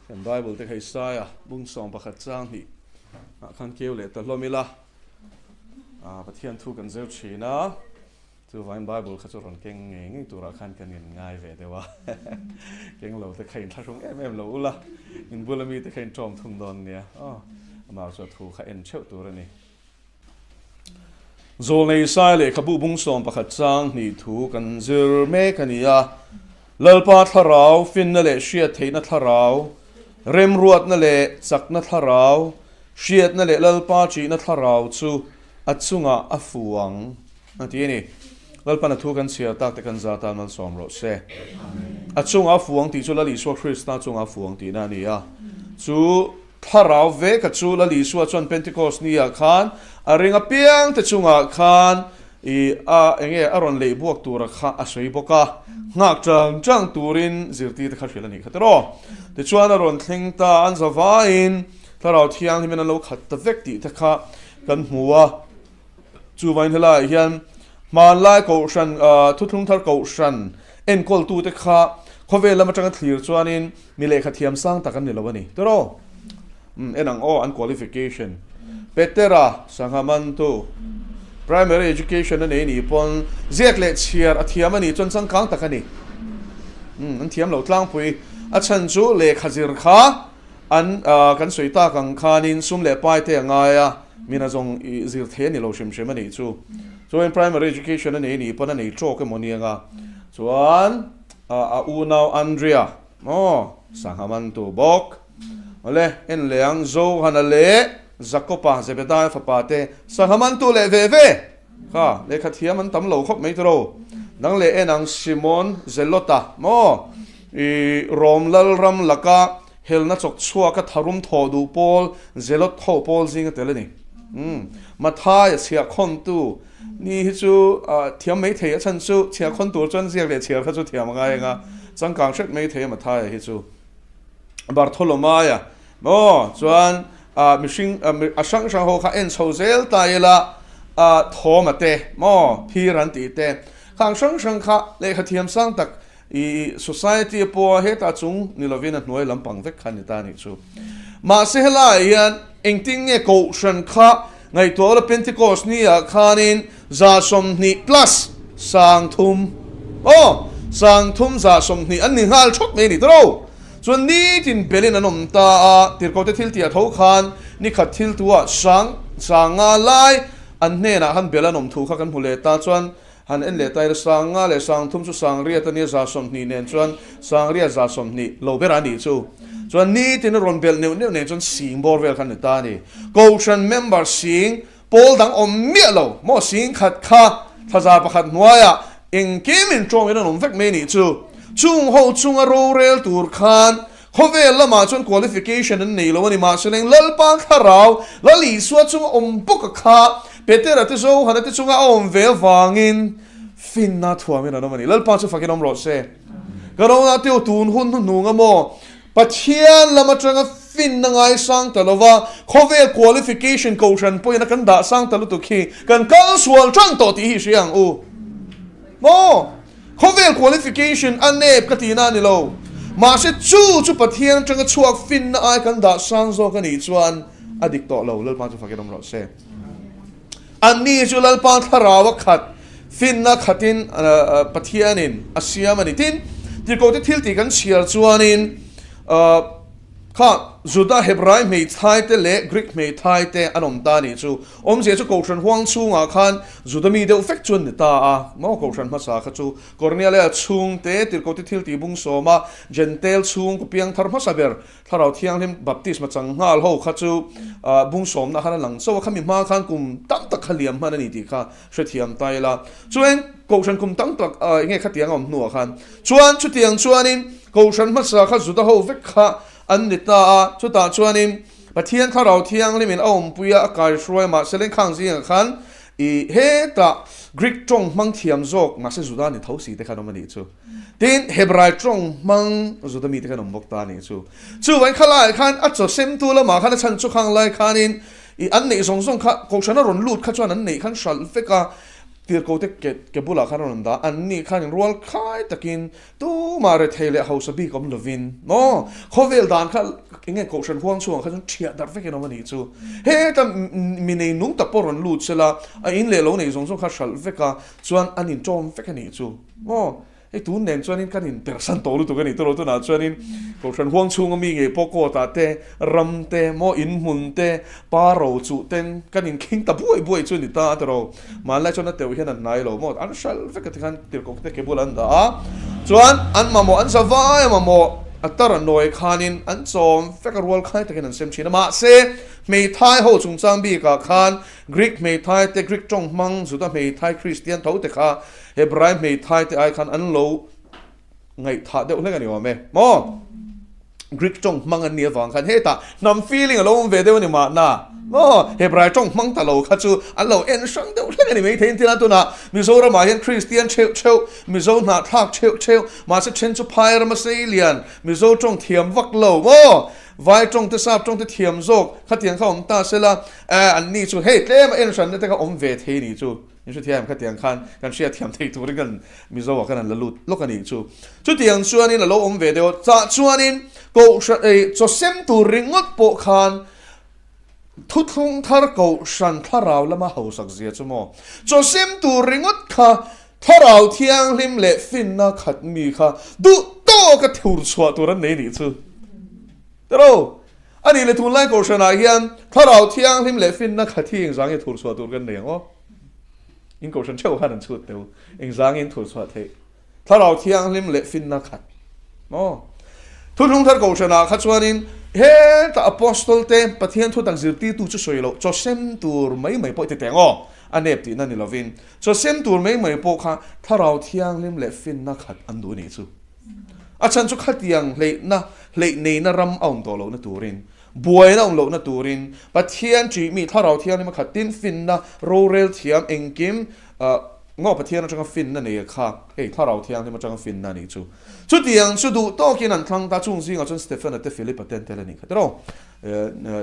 Kan Bible te kha Isaia bung 11 chang hnih ah khan keu leh ta hlawm ila, Pathian thu kan zir thin a, chuvangin Bible kha chu rawn keng ngei ngei turah khan kan in ngai ve deuh a, keng lo te kha in thlahrung em em lo ula, in bula mi te kha in tawm thung dawn nia, aw amah chu a thu kha en theuh tur a ni. Zawlnei Isaiah lehkhabu bung 11 chang hnih thu kan zir mek a ni a. Lalpa thlarau, finna leh hriat theihna thlarau, remruatna leh chakna thlarau, hriatna leh Lalpa ṭihna thlarau chu a chungah a fu ang, a ti a ni. Lalpan a thu kan chhiar tak te kan za tan malsawm rawh se. A chungah a fu ang tih chu Lal Isua Krista chungah a fu ang tihna a ni a. Chu thlarau veka chu Lal Isua chuan Pentecost ni-ah khan a ring apiangte chungah khan I a enge a rawn lei buak tura kha a sawi bawk a, nghak chang chang turin zirtirte kha hrilh a nih kha tiraw. Tichuan a rawn thleng ta, an za vaiin Thlarau Thianghlimin an lo khat ta vek tih te kha kan hmu a. Chuvangin helaiah hian hmanlai kohhran, thuthlung thar kohhran enkawltute kha khawvel lam atanga thlir chuanin mi lehkha thiam sang tak an ni lo a ni tiraw. En ang aw an qualification. Petera sangha mantu primary education a nei nih pawn ziak leh chhiar a thiam a nih chuan changkang tak a ni. An thiam lo tlangpui. A chhan chu lehkha zir kha an kan sawi tak ang khanin sum leh pai te a ngai a, mina zawng i zir thei a ni lo hrim hrim a nih chu. Chuan primary education a nei nih pawn a nei tawk emaw nia chuan a unau Andrea maw sangha mantu bawk. Awle, en leh ang, Johana leh Jakopa, Zebedaia fapa te, sangha mantu leh ve ve kha lehkha thiam an tam lo khawp mai tiro. Dang leh en ang, Simon Zelota maw, i Rom lalram laka helna chawk chhuaka tharum thawh duh pawl Zelot ho pawl zinga tel a ni. Umm, Mathaia chhiahkhawntu ni hi chu thiam mai thei a chhan chu chhiahkhawn tur chuan ziak leh chhiar kha chu thiam a ngai ang a, changkang hret mai thei a Mathaia hi chu. Bartholomaia maw chuan mihring a hrang hrang ho kha en chho zel ta ila Thawma te maw phir an tih te khang hrang hrang kha lehkha thiam sang tak i society pawha hetah chung ni lovin a hnuai lampang vek kha ni ta nih chu. Mahse helaiah hian engtin nge kohhran kha ngaihtuah ula Pentecost ni ah khanin 120 plus 30 aw 30 120 an ni nghal thawt mai a ni tawh chuan nitin belin an awm ta a tirhkohte thil tih a tho khan nikhat thil tu ah sang sanga lai an hnenah khan bel an awm thu kha kan hmu leh ta chuan han en leh ta ila 50 leh 30 chu 80 a nia 120 nen chuan 80 120 lo ber a nih chu chuan nitin a rawn belh neuh neuh nen chuan sing bawr vel khan ni ta a ni kohhran member sing Pawl dang awm miah lo maw sing khat kha thlazar pakhat hnuaiah engkim in tawngin an awm vek mai nih chu. Chung ho chunga rorel tur khan khawvel lamah chuan qualification an nei lo a ni mahse leng Lalpa thlarau Lal Isua chunga awm bawk a kha Petera te Johana te chunga a awm ve avangin finna thuamin an awm a ni. Lalpa chu fakin awm rawh se. Ka ro teu tun hun hnuhnung a maw? Pathian lam atanga finna ngaisang ta lova, khawvel qualification kohhran pawhin a kan dah sang ta lutuk hi kan kal sual tan tawh tih hi hria ang u. Maw? Khawvel qualification a nep ka tihna a ni lo. Mahse chu chu Pathian atanga chhuak finna ai kan dah sang zawk a nih chuan a dik tawh lo. Lalpa chu fakin awm rawh se. Anni chu Lalpa thlarau a khat, finna khatin Pathianin a siam a ni. Tin, tirhkohte thil tih kan chhiar chuanin kha Juda Hebrai hmeithaite leh Greek hmeithaite an awm ta a nih chu. Awmzia chu Kohhran huang chhungah khan Juda mi deuh vek chu an ni ta a. Maw Kohhran hmasa kha chu Kornelia chhungte tirhkohte thil tih bung sawma Jentail chhung ka piang thar hmasa ber Thlarau Thianghlim baptisma chang nghal ho kha chu bung sawmna khan a lang chauh a, khami hma khan kum tam tak kha liam hman a ni tih kha hrethiam ta ila. Chuan Kohhran kum tam tak enge khatiang a awm hnuah khan chuan chutiang chuanin Kohhran hmasa kha Juda ho vek kha an ni ta a, chutah chuanin Pathian Thlarau Thianghlimin a awmpui a, a kaihruai mahse lengkhang zingah khan i hetah Greek tawng hmang thiam zawk mahse Juda ni tho si te khan awm a nih chu. Tin, Hebrai tawng hmang Juda mite khan awm bawk ta a nih chu. Chuvain kha laiah khan a chaw semtu lamah khan a chhan chu khang lai khanin i an neih zawng zawng kha Kohhran a rawn lut kha chuan an neih khan hralh vek a. Tirhkote ke ke bulah khan a rawn dah. Anni khan in rual khai takin tumah rethei leh hausa bik awm lovin maw khawvel dan kha enge kohhran huang chhungah khan chuan thiah darh vekin awm a nih chu. Heta mi nei nung tak pawh rawn lut sela a in leh lo nei zawng zawng kha hralh vek a chuan an inṭawm vek a nih chu maw. Hei tun nen chuanin kan inpersan tawh lutuk a ni tawh lo. Tunah chuanin Kohhran huang chhunga mi ngei pawh court ah te, ram te, maw in hmun te, pa ro chuh ten kan inkhing ta buai buai chu a ni ta a tiro. Hmanlai chuan a teuh hian an hnai lo maw, an hralh vek a tikhan tirhkoh te ke bulah an dah a. Chuan an mamawh, an zavai a mamawh a tar a nawi khanin an chawm vek a rual khai takin an sem thin a. Mahse hmeithai ho chungchang bikah khan Greek hmeithai te, Greek tawng hmang Juda hmeithai Kristian tho te kha Hebrai hmeithai te ai khan an lo ngaihthah deuh hlek a ni awm e maw? Greek tawng hmang an nih avang khan hetah hnam feeling a lo awm ve deuh a ni mahna maw? Hebrai tawng hmang ta lo kha chu an lo en hrang deuh hlek a ni maithei in tina tunah Mizoramah hian Kristian theuh theuh, Mizo hnahthlak theuh theuh, mahse then chu phai rama sei lian Mizo tawng thiam vak lo maw? Vai tawng te sap tawng te thiam zawk khatiang kha awm ta sela an ni chu hei tlem a en hranna te kha awm ve thei ni chu. In hrethiam khatiang khan kan hriatthiam thei turin kan Mizo ah khan an la lut lawk a nih chu. Chutiang chuanin a lo awm ve deuh a, chah chuanin Kohhran ei chaw sem tur ringawt pawh khan thuthlung thar Kohhran thlarau lama hausak zia chu maw? Chaw sem tur ringawt kha thlarau thianghlim leh finna khat mi kha duh tawka thur chhuah tur an nei nih chu. Tiro, a nih leh tunlai Kohhranah hian thlarau thianghlim leh finna khat hi engzangin thur chhuah tur kan nei ang aw? In Kohhran theuh khan an chhut teu, engzangin thur chhuah theih? Thlarau thianghlim leh finna khat maw? Thuthlung thar Kohhranah kha chuanin hetah Apostle te Pathian thu tak zirtirtu chu sawi loh chaw sem tur mai mai pawh i ti teh ang aw? A nep tihna ni lovin chaw sem tur mai mai pawh kha thlarau thianghlim leh finna khat an duh a nih chu. A chhan chu khatiang hleihna, hleih neihna ram a awm tawh lohna turin, buaina awm lohna turin, Pathian ṭihmi Thlarau Thianghlim a khat tin finna, rorel thiam engkim, ngaw Pathian aṭanga finna nei a kha, hei Thlarau Thianghlim aṭanga finna a nih chu. Chutiang chu duh tawkin an thlang ta, chung zingah chuan Stephen-a te Philip-a te an tel a nih kha tiraw?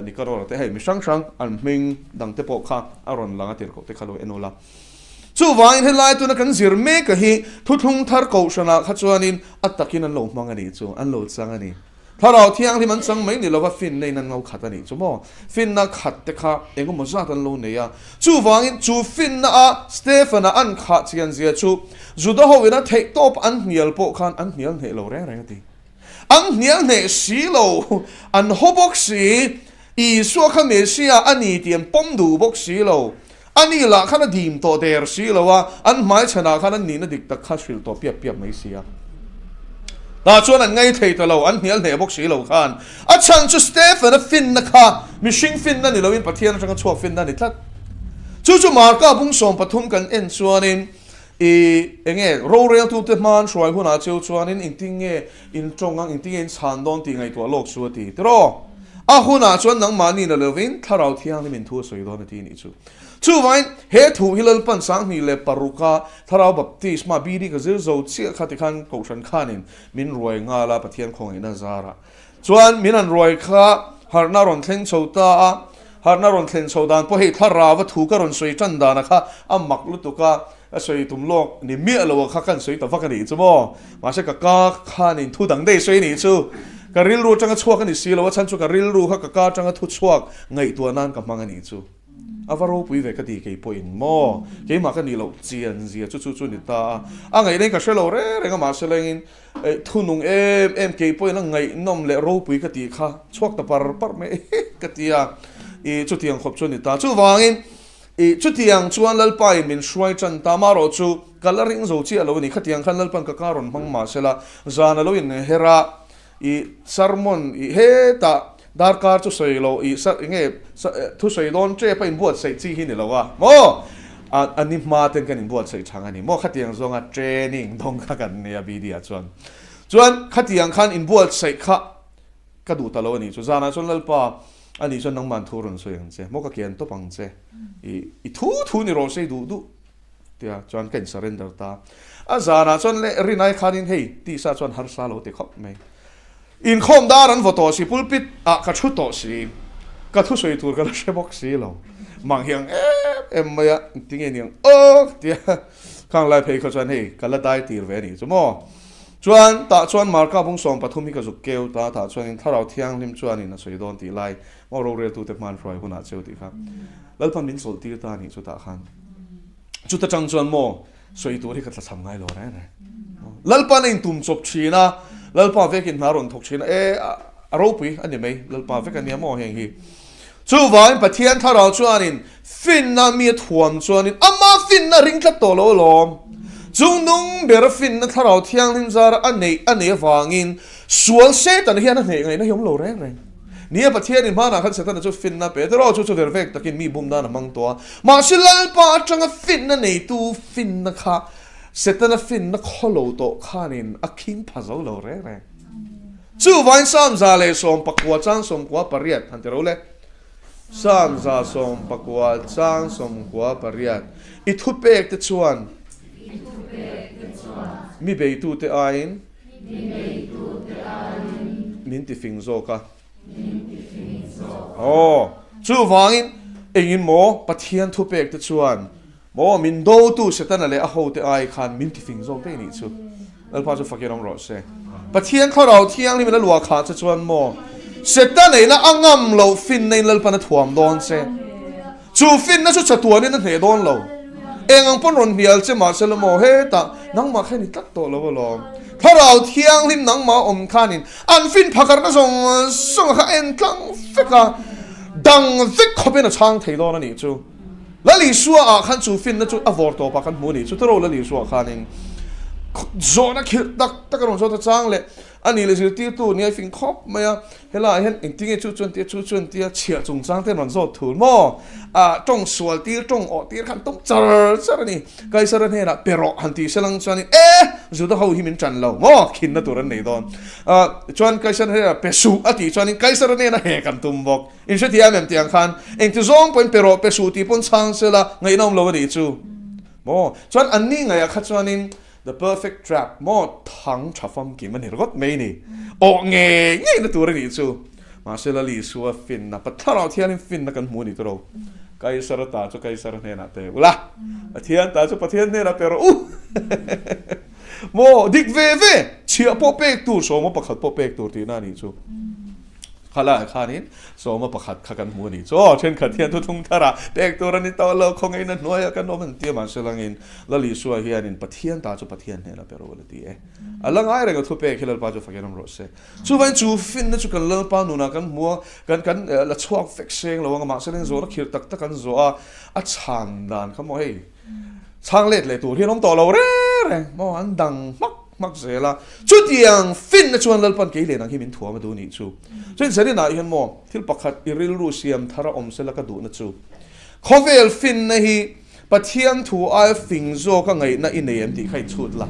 Nikanor-a te hei mi hrang hrang an hming dang te pawh kha a rawn lang a tirhkoh te kha lo en ula. Chuvangin helai tuna kan zir mek a hi thuthlung thar kohhranah kha chuanin a takin an lo hmang a nih chu, an lo chang a ni. Thlarau Thianghlim an chang mai ni lova finna in an lo khat a nih chu maw? Finna khat te kha engemaw zat an lo nei a. Chuvangin chu finna a Stephen-a an khah chian zia chu Juda ho ina theihtawp an hnial pawh khan an hnial hneh lo reng reng a ti. An hnial hneh si lo, an haw bawk si. Isua kha Messiah a ni tih an pawm duh bawk si lo. A ni lah khan a dim tawh der si lo a, an hmaichhanah khan an nihna dik tak kha hrilh tawh piap piap mai si a. Tah chuan an ngei thei ta lo, an hnial hneh bawk si lo khan. A chhan chu Stephen-a finna kha mihring finna ni loin Pathian atanga chhuak finna a ni tlat. Chu chu Marka bung 13 kan en chuanin I enge roreltute hman hruai hunah cheu chuanin engtin nge in tawng ang, engtin nge in chhan dawn tih ngaihtuah lawk chu a ti. Tiraw? A hunah chuan nangmahni na lovin Thlarau Thianghlim in thu a sawi dawn a ti nih chu. Chuvangin he thu hi Lalpan 2006 a Thlarau Baptisma BD ka zir zo chiah kha tikhan Kohhran khanin min ruai nghal a Pathian khawngaihna zarah. Chuan min han ruai kha harhna rawn thleng chho ta a, harhna rawn thlen chho dan pawh hei thlarau a thu ka rawn sawi tan dana kha a mak lutuk a, ka sawi tum lawk ni miah lo a kha kan sawi ta vak a nih chu maw. Mahse ka ka khanin thu dang daih sawi a nih chu. Ka rilru atanga chhuak a ni si lo a chhan chu ka rilru kha ka ka atanga thu chhuak ngaihtuah nan ka hmang a nih chu. A va ropui ve ka ti kei pawhin maw keimah ka nih loh chian zia chu chu chu ni ta a, a ngaihna in ka hre lo reng reng a mahse lengin Thunung em em kei pawhin a ngaihnawm leh ropui ka tih kha chhuak ta par par mai ka ti a, i chutiang khawp chu a ni ta. Chuvangin i chutiang chuan Lalpa in min hruai tan ta marawh chu ka la ring zo chiah lo a ni. Khatiang khan Lalpan ka kar rawn hmang mah sela zan a lo inher a, i sermon i hetah Darkar chu sawi lo i sa enge thu sawi dawn tep a inbuatsaih chi hi ni lo a maw? A ni hma ten kan inbuatsaih chang a ni maw? Khatiang zawnga training dawng kha kan nia BD ah chuan. Chuan khatiang khan inbuatsaih kha ka duh ta lo a ni chu. Zanah chuan Lalpa a nih chuan nangman thu rawn sawi ang che maw? Ka kian tawp ang che i i thu thu ni rawh se i duh duh tia chuan ka in surrender ta. A zanah chuan leh rinai khanin hei tisa chuan harsa lo ti khawp mai. Inkhawm dar an vaw tawh si, pulpit ah ka thu tawh si, ka thusawi tur ka la hre bawk si lo. Mang hiang em em mai a, engtinge niang aw ka ti a, khang lai phei kha chuan hei ka la dai tir ve a nih chu maw. Chuan tah chuan Marka bung 13 hi ka zuk keu ta, tah chuanin Thlarau Thianghlim chuanin a sawi dawn tih lai maw roreltute hman hruai hunah cheu tih kha Lalpan min chawlh tir ta a nih chu tah khan. Chuta tang chuan maw sawi tur hi ka tlachham ngai lo reng reng. Lalpan a intum chawp thin a, Lalpa vekin hna rawn thawk thin a, e a ropui a ni mai, Lalpa vek a nia maw heng hi. Chuvangin Pathian Thlarau chuanin finna mi a thuam chuanin ama finna a ring tlat tawh lo alawm. Chung nung bera finna Thlarau Thianghlim zara a neih a neih avangin sual Setana hian a hneh ngaihna hi awm lo reng reng. Nia Pathianin hmanah khan Setana chu finna pe tiraw chu chu ver vek takin mi bum nan a hmang tawh a. Mahse Lalpa atanga finna neitu finna kha Setana finna khawlo tawh khanin a khing pha zo lo reng reng. Chuvain Psalm 119 chang 98 han ti ro le. Psalm 119 chang 98 I thupek te chuan mi beitute aiin min tifing zawk a. Aw, chuvangin engin maw Pathian thupek te chuan Maw min dotu Setana leh a hote ai khan min tifing zawk daih nih chu. Lalpa chu fakin awm rawh se. Pathian Thlarau Thianghlim in a luah khah che chuan maw Setana ina a ngam loh finna in Lalpan a thuam dawn che. Chu finna chu chatuanin a hneh dawn lo. Eng ang pawn rawn hnial che mahse la maw hetah nangmah kha i ni tlat tawh lo alawm. Thlarau Thianghlim nangmah awm khanin an fin phakarna zawng zawng a kha a en tlang vek a, dang vek khawpin a chhang thei dawn a nih chu. Lal Isua ah khan chu finna chu a vawr tawp ah kan hmu a ni. Chutaro Lal Isua khanin zawhna khirh tak tak a rawn zawt a chang leh a ni leh zirtirtu nia i fing khawp mai a, helaiah hian engtinge chu chuan tia chu chuan tia chhiah chungchang te an rawn zawt thul maw? Ah tawng sual tir tawng awh tir khan tum char char a ni. Kaisara hnenah pe rawh han tih se lang chuanin e Juda ho hi min tan lo maw khinna tur an nei dawn. Ah chuan Kaisara hnenah pe suh a tih chuanin Kaisara hnena hek an tum bawk. In hrethiam em tih ang khan engti zawng pawhin pe rawh pe suh tih pawn chhang se la ngaihna awm lo a nih chu maw? Chuan an ni ngaihah kha chuanin the perfect trap maw thang tha famkim a ni ringawt mai ni awh ngei ngei na tur a nih chu. Mahse Lal Isua finna Pathian Thianghlim finna kan hmu a ni tawh Kaisara ta chu Kaisara hnenah pe ula Pathian ta chu Pathian hnenah pe rawh u maw dik ve ve chhiah pawh pek tur sawma pakhat pawh pek tur tihna a nih chu. Khalaiah khanin sawma pakhat kha kan hmu a nih chu aw, thenkhat hian thuthlung tharah pek tur a ni tawh lo, khawngaihna hnuaiah kan awm an ti a, mahse langin Lal Isua hianin Pathian ta chu Pathian hnenah pe rawh a la ti e. A la ngai reng a thupek hi Lalpa chu fakin awm rawh se. Chuvangin chu finna chu kan Lalpa nunah kan hmu a, kan kan la chhuak vek seng lo ang a, mahse leng zawhna khirh tak tak an zawh a, a chhan dan kha maw hei chhang let leh tur hian awm tawh lo reng reng maw an dang hmak hmak zel a, chutiang finna chuan Lalpan kei len ang hi min thuam a duh nih chu. Chuan Zarinah hian maw thil pakhat i rilru siam thar a awm sela ka duhna chu khawvel finna hi Pathian thu aia fing zawka ngaihna i nei em tih kha i chhut la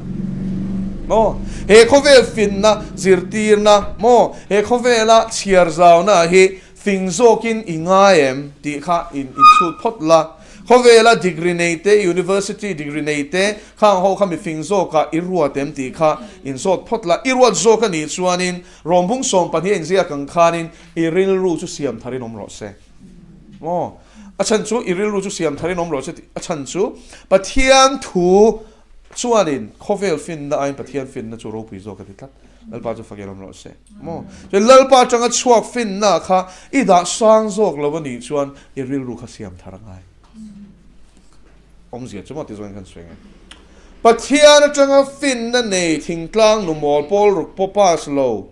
maw? He khawvel finna zirtirna maw he khawvela chhiar zauna hi fing zawkin i ngai em tih kha in chhut phawt la. Khawvela degree nei te, university degree nei te, khang ho kha mifing zawkah i ruat em tih kha in zawt phawt la. I ruat zawk a nih chuanin rawmbung 12 a inziak ang khanin i rilru chu siam tharin awm rawh se. Maw? A chhan chu i rilru chu siam tharin awm rawh se tih a chhan chu Pathian thu chuanin khawvel finna aiin Pathian finna chu ropui zawk a ti tlat. Lalpa chu fakin awm rawh se. Maw? Chuan Lalpa atanga chhuak finna kha i dah sang zawk lo a nih chuan i rilru kha siam thar a ngai. Awmzia chu maw ti zawngin kan sawi nge. Pathian atanga finna nei thingtlang nu mawl pawl ruk pawh pass lo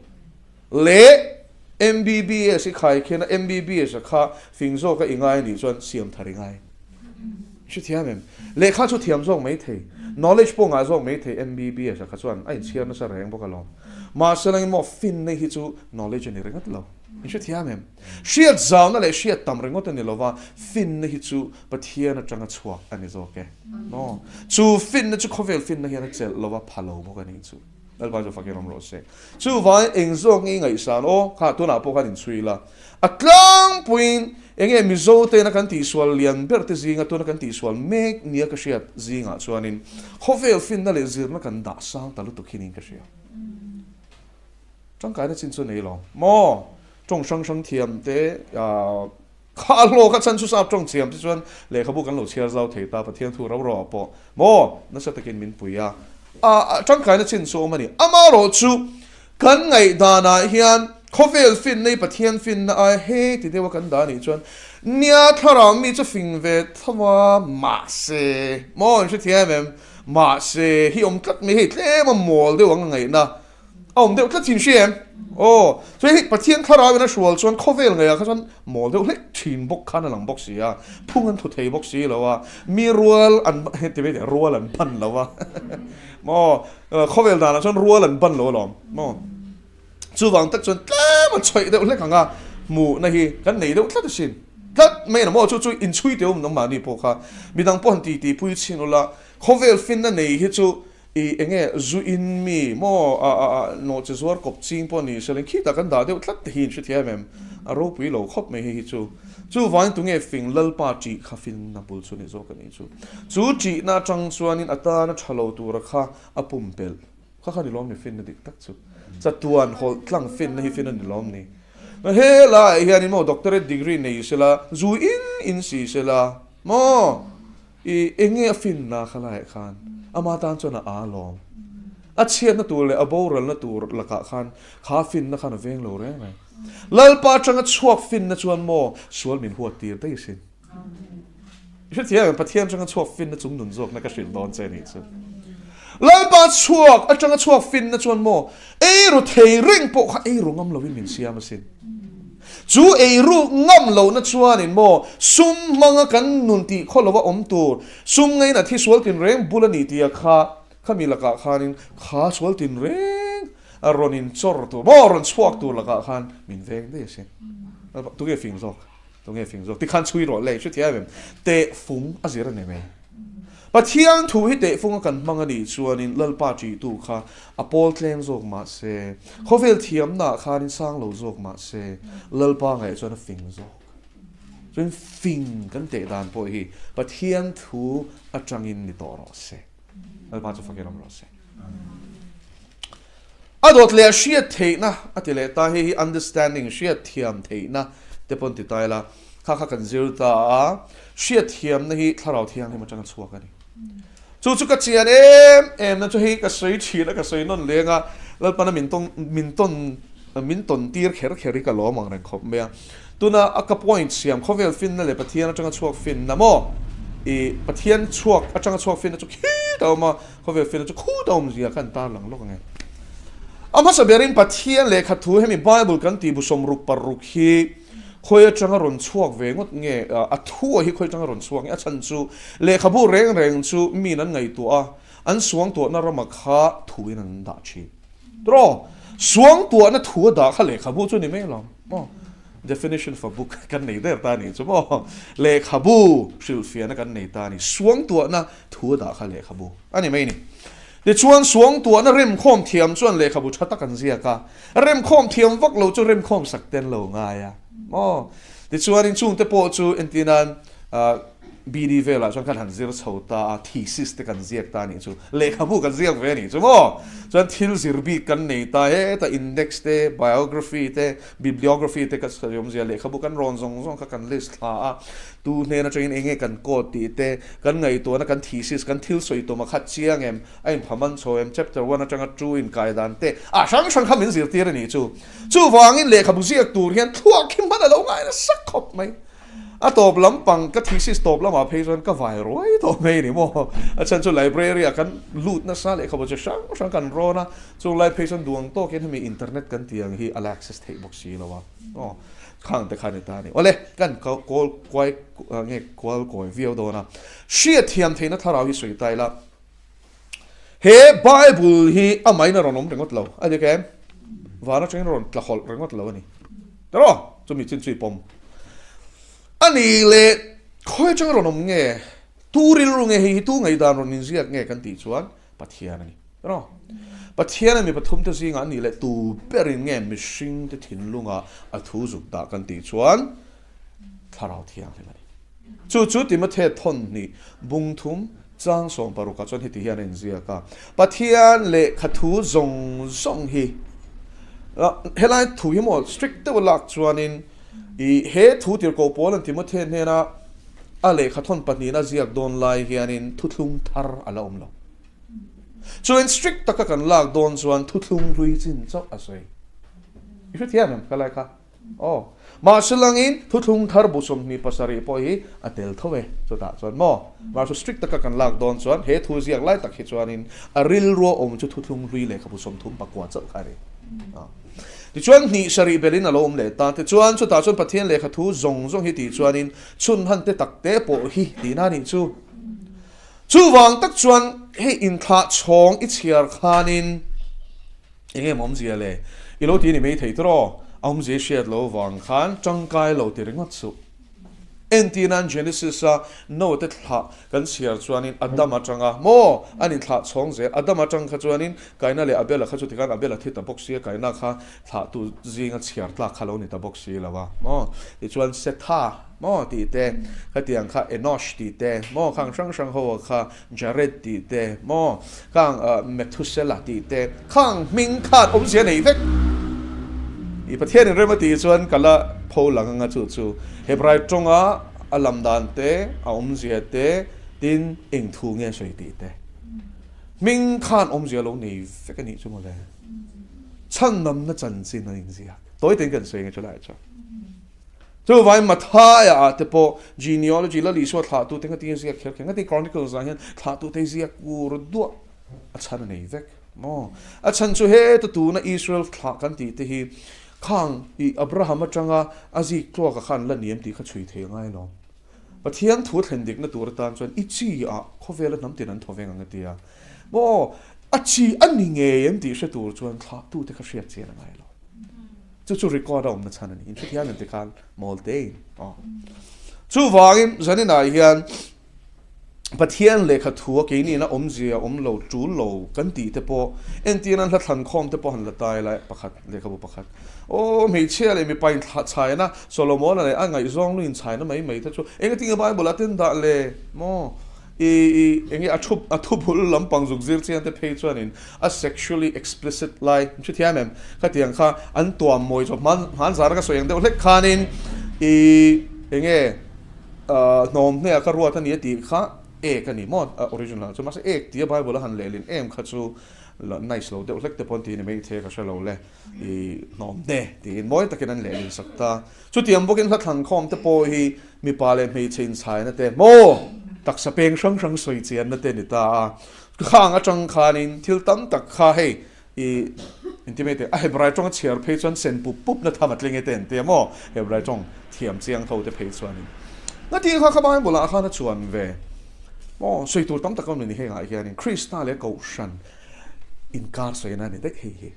leh MBBS i khai khian a MBBS a kha fing zawka i ngai a nih chuan siam thar i ngai. Hre thiam em? Lehkha chu thiam zawk mai thei, knowledge pawh ngah zawk mai thei MBBS a kha chuan a inchhiar nasa reng bawk alawm. Mahse lang emaw finna hi chu knowledge a ni ringawt lo. In hre thiam em? Hriat zauna leh hriat tam ringawt a ni lova, finna hi chu Pathian atanga chhuak a ni zawk e. Maw? Chu finna chu khawvel finna hian a chelh lova pha lo bawk a nih chu. Lalpa chu fakin awm rawh se. Chuvangin eng zawk nge i ngaihsan aw? Kha tunah pawh khan inchhui la. A tlangpuiin eng nge Mizo tena kan tihsual lian ber te zinga tuna kan tihsual mek nia ka hriat zingah chuanin khawvel finna leh zirna kan dah sang ta lutuk hi niin ka hria. Tangkaina chin chu nei lo maw? Tawng hrang hrang thiam te ah. Kha a hlawk a chan chu sap tawng thiam te chuan lehkhabu kan lo chhiar zau thei ta, Pathian thu ro ro ah pawh maw nasa takin min pui a, a tangkaina chin chu awm a ni. Amaherawhchu kan ngaihdan ah hian khawvel finna hi Pathian finna ai he ti deuh a kan dah anih chuan nia thlarau mi chu fing ve tho a, mahse maw in hrethiam em? Mahse hi awm tlat mai hei tlem a mawl deuh ang a ngaihna A awm deuh tlat thin hria em? Aw, chuan hei Pathian thlarau in a hrual chuan khawvel ngeiah kha chuan mawl deuh hlek thin bawk khan a lang bawk si a, phung an thu thei bawk si lo a, mi rual an ti mai teh rual an ban lo a, maw khawvel danah chuan rual an ban lo alawm maw, chuvang tak chuan tlem a chawih deuh hlek ang a, hmuhna hi kan nei deuh tlat asin, tlat mai a maw chu chu inchhui teh awm nangmahni pawh kha midang pawh han ti tih pui chhin ula, khawvel finna nei hi chu I enge zu in mi maw a a a nawhche zuar kawp ching pawh ni se leng khitah kan dah deuh tlat te hi in hrethiam em? A ropui lo khawp mai hei hi chu. Chuvangin tunge fing Lalpa ṭih kha finna bul chu ni zawk a nih chu. Chu ṭihna aṭang chuanin a tana ṭha lo tura kha a pumpelh kha kha ni lawm ni finna dik tak chu. Chatuan hawlh tlang finna hi finna ni lawm ni. Helaiah hianin maw doctorate degree nei sela zu in in si sela maw I enge a finna kha laiah khan ama tan chuan a aa lawm. A chhiatna tur leh a boralna tur lakah khan kha finna khan a veng lo reng reng. Lalpa atanga chhuak finna chuan maw sual min huat tir daih asin. I hrethiam em? Pathian atanga chhuak finna chung nun zawkna ka hrilh dawn che nih chu. Lalpa chhuak atanga chhuak finna chuan maw eiru thei reng pawh kha eiru ngam lovin min siam asin. Chu eiruk ngam lohna chuanin maw sum hmanga kan nun tih khaw lova awm tur, sum ngeiin a thi sual tinreng bul a ni tia kha khami lakah khanin kha sual tinreng a rawn inchawr tur maw rawn chhuak tur lakah khan min veng daih asin. Tunge fing zawk? Tunge fing zawk? Tikhan chhui rawh le, hrethiam em? Tehfung a zir a ni mai. Pathian thu hi tehfunga kan hmang a nih chuanin Lalpa ṭihtu kha a pawl tleng zawk mah se, khawvel thiamnaah khanin sang lo zawk mah se, Lalpa ngaih chuan a fing zawk. Chuan fing kan teh dan pawh hi Pathian thu aṭangin ni tawh rawh se. Lalpa chu fakin awm rawh se. A dawt leh a hriat theihna a ti leh ta, hei hi understanding, hriat thiam theihna te pawn ti ta ila, kha kha kan zir ta a, hriat thiamna hi thlarau thianghlim atanga chhuak a ni. Chu chu ka chian em em na chu hei ka sawi thin a, ka sawi nawn leng a, Lalpana min tawn min tawn min tawn tir kher kher hi ka lawm ang reng khawp mai a. Tuna a ka point siam khawvel finna leh Pathian atanga chhuak finna maw? I Pathian chhuak atanga chhuak finna chu khit a awm a, Khawvel felna chu khut a awmzia kha an tarlang lawk ang e. A hmasa berin Pathian lehkha thu hemi Bible kan tih bu 66 hi khawi atanga rawn chhuak ve ngawt nge, a thu a hi khawi atanga rawn chhuak nge, a chhan chu lehkhabu reng reng chu miin an ngaihtuah a, an suangtuahna rama kha thuin an dah thin. Tiraw? Suangtuahna thu a dah kha lehkhabu chu ni mai lo maw? Definition for book kan nei der ta a nih chu maw? Lehkhabu hrilhfiahna kan nei ta a ni. Suangtuahna thu a dah kha lehkhabu a ni mai ni. Tichuan suangtuahna remkhawm thiam chuan lehkhabu tha tak an ziak a, remkhawm thiam vak lo chu remkhawm sak te an lo ngai a maw? Tichuanin chungte pawh chu entirnan BD velah chuan kan han zir chho ta a, thesis te kan ziak ta a nih chu, lehkhabu kan ziak ve a nih chu maw? Chuan thil zir bik kan nei ta, heta index te, biography te, bibliography te ka sawi awmzia lehkhabu kan rawn zawng zawng kha kan list thla a, tu hnen atangin eng nge kan quote tih te, kan ngaihtuahna kan thesis kan thil sawi tum a khat chiang em, a inphaman chho em, chapter one atanga two inkai dan te, a hrang hrang kha min zirtir a nih chu. Chuvangin lehkhabu ziak tur hian thluak hi hman a lo ngai nasa khawp mai. A tawp lampang ka thesis tawp lamah phei chuan ka vai ruai tawh mai a ni maw? A chhan chu library ah kan lut nasa lehkhabu chi hrang hrang kan rawn a, chung lai phei chuan duang tawkin hemi internet kan tih ang hi a la access theih bawk si lo a, aw khang te kha ni ta a ni. Awle, kan kawl kuai nge kual kawi viau dawn a, hriatthiam theihna thlarau hi sawi ta ila, he Bible hi amahin a rawn awm ringawt lo a dik em? Van atangin a rawn tla hawlh ringawt lo a ni. Tiraw? Chumi chin chu i pawm. A nih leh khawi atanga rawn awm nge? Tu rilru nge hei hi tu ngaihdan rawn inziak nge kan tih chuan Pathian a ni. Tiraw? Pathian a mi pathumte zingah a nih leh tu berin nge mihringte thinlungah a thu zuk dah kan tih chuan Thlarau Thianghlim a ni. Chu chu Timothy thawn hnih bung thum chang 16 ah chuan heti hian a inziak a, Pathian lehkha thu zawng zawng hi, helai thu hi maw strict deuh a lak chuanin. I he thu tirhkoh Paula'n Timothea hnena a lehkhathawn pahnihna ziak dawn lai hianin thuthlung thar a la awm lo. Chuan strict taka kan lak dawn chuan thuthlung hlui chin chauh a sawi. I hrethiam em ka lai kha? Aw. Mahse langin thuthlung thar bu 27 pawh hi a tel tho e chutah chuan maw? Mahse strict taka kan lak dawn chuan he thu ziak lai tak hi chuanin a rilrua awm chu thuthlung hlui lehkhabu 39 chauh kha a ni. Tichuan hnih sarih belin a lo awm leh ta. Tichuan chutah chuan Pathian lehkha thu zawng zawng hi tih chuanin chhun han te tak te pawh hi tihna a nih chu. Chuvang tak chuan hei inthlah chhawng i chhiar khanin eng nge maw awmzia le? I lo ti a ni mai thei tawh. A awmzia i hriat lo vang khan tangkai lo ti ringawt suh. Entirnan Genesis-a Noah-te thlah kan chhiar chuanin Adam atanga maw an inthlah chhawng zel. Adam atang kha chuanin Kaina leh Abel-a kha chuti khan Abel-a thi ta bawk si a, Kaina kha thlahtu zinga chhiar tlak kha lo ni ta bawk si lo a maw. Tichuan Setha maw tih te, khatiang kha Enosh tih te maw, khang hrang hrang ho kha Jared tih te maw, khang Methuselah tih te, khang hming khan awmzia nei vek. I Pathianin rem a tih chuan ka la pho lang anga chu chu Hebrai tawnga a lam dan te, a awmzia te, tin eng thu nge sawi tih te. Hming khan awmzia lo nei vek a nih chu mawle. Chhandamna chanchin an inziak. Tawi tein kan sawi nge chulaiah chuan. Chuvangin Mathaia ah te pawh genealogy Lal Isua thlahtute nga tinge ziak kher kher nga ti Chronicles ah hian thlahtute ziak kur duah a chhan a nei vek maw? A chhan chu heta tuna Israel thlah kan tih te hi khang i Abraham atanga a zik tluaka khan la ni em tih kha chhui thei a ngai lo. Pathian thu thlen dikna tur atan chuan i chi ah khawvela hnam tin an thaw veng ang a ti a. Maw? A chi a ni ngei em tih hre tur chuan thlahtute kha hriat chian a ngai lo. Chu chu record a awmna chhan a ni. Inhrethiam em tikhan mawl tein aw. Chuvangin zaninah hian Pathian lehkha thu a keini ina awmzia awm lo, tul lo kan tih te pawh entir nan hla thlan khawm te pawh han la ta ila pakhat lehkhabu pakhat. Aw hmeichhia leh mipa inthlah chhaina Solomona leh a ngaihzawng lu inchhaina mai mai te chu engatinge Bible ah ten dah le maw? I i enge a thu a thu bul lampang zuk zir chian te phei chuanin a sexually explicit lai hrethiam em? Khatiang kha an tuam mawi chu hman hman zara ka sawi ang deuh hlek khanin i enge hnawm hne a ka ruat a ni a tih kha ek a ni maw a original ah chuan mahse ek tia bible a han lehlin em kha chu nice lo deuh hlek te pawh an ti ni maithei a ka hre lo le i hnawm hne tiin mawi takin an lehlin sak ta. Chutiang bawkin hla thlankhawm te pawh hi mipa leh hmeichhe inchhaina te maw taksa peng hrang hrang sawi chianna te ni ta a. Khang atang khanin thil tam tak kha hei i inti mai teh a Hebrai tawng a chhiar phei chuan sen pup pup na tham a tling e te an tia maw Hebrai tawng thiam chiang ho te phei chuanin ngati kha kha Bible ah khan a chuan ve maw sawi tur tam tak a awm ni hengah hianin Krista leh Kohhran inkar sawina a ni daih hei hi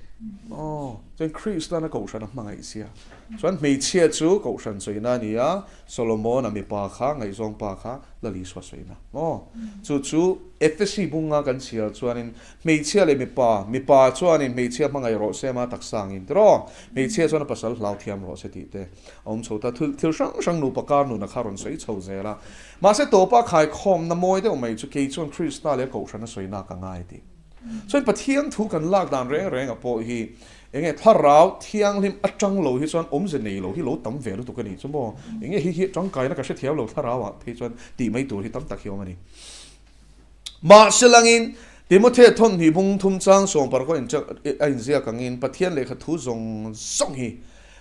maw chuan Kristan a Kohhran a hmangaih sia. Chuan hmeichhia chu Kohhran sawina a ni a, Solomon-a mipa kha, ngaihzawng pa kha Lal Isua sawina maw? Chu chu Efesi bunga kan chhiar chuanin hmeichhia leh mipa, mipa chuanin hmeichhia hmangaih rawh se ama taksa angin tiraw? Hmeichhia chuan a pasal hlau thiam rawh se tih te a awm chho ta. Thil thil hrang hrang nupa kar nuna kha rawn sawi chho zel a. Mahse tawpa khaikhawmna mawi deuh mai chu kei chuan Krista leh Kohhrana sawina ka ngai tih. Chuan Pathian thu kan lak dan reng reng a pawh hi enge thlarau thianghlim atang lo hi chuan awmze nei lo hi lo tam ve lutuk a nih chu maw? Enge hi hi tangkaina ka hrethiam lo thlarau ah phei chuan tih mai tur hi tam tak hi awm a ni. Mahse langin Timothea thawn hnih bung thum chang sawm paruk a inziak angin Pathian lehkha thu zawng zawng hi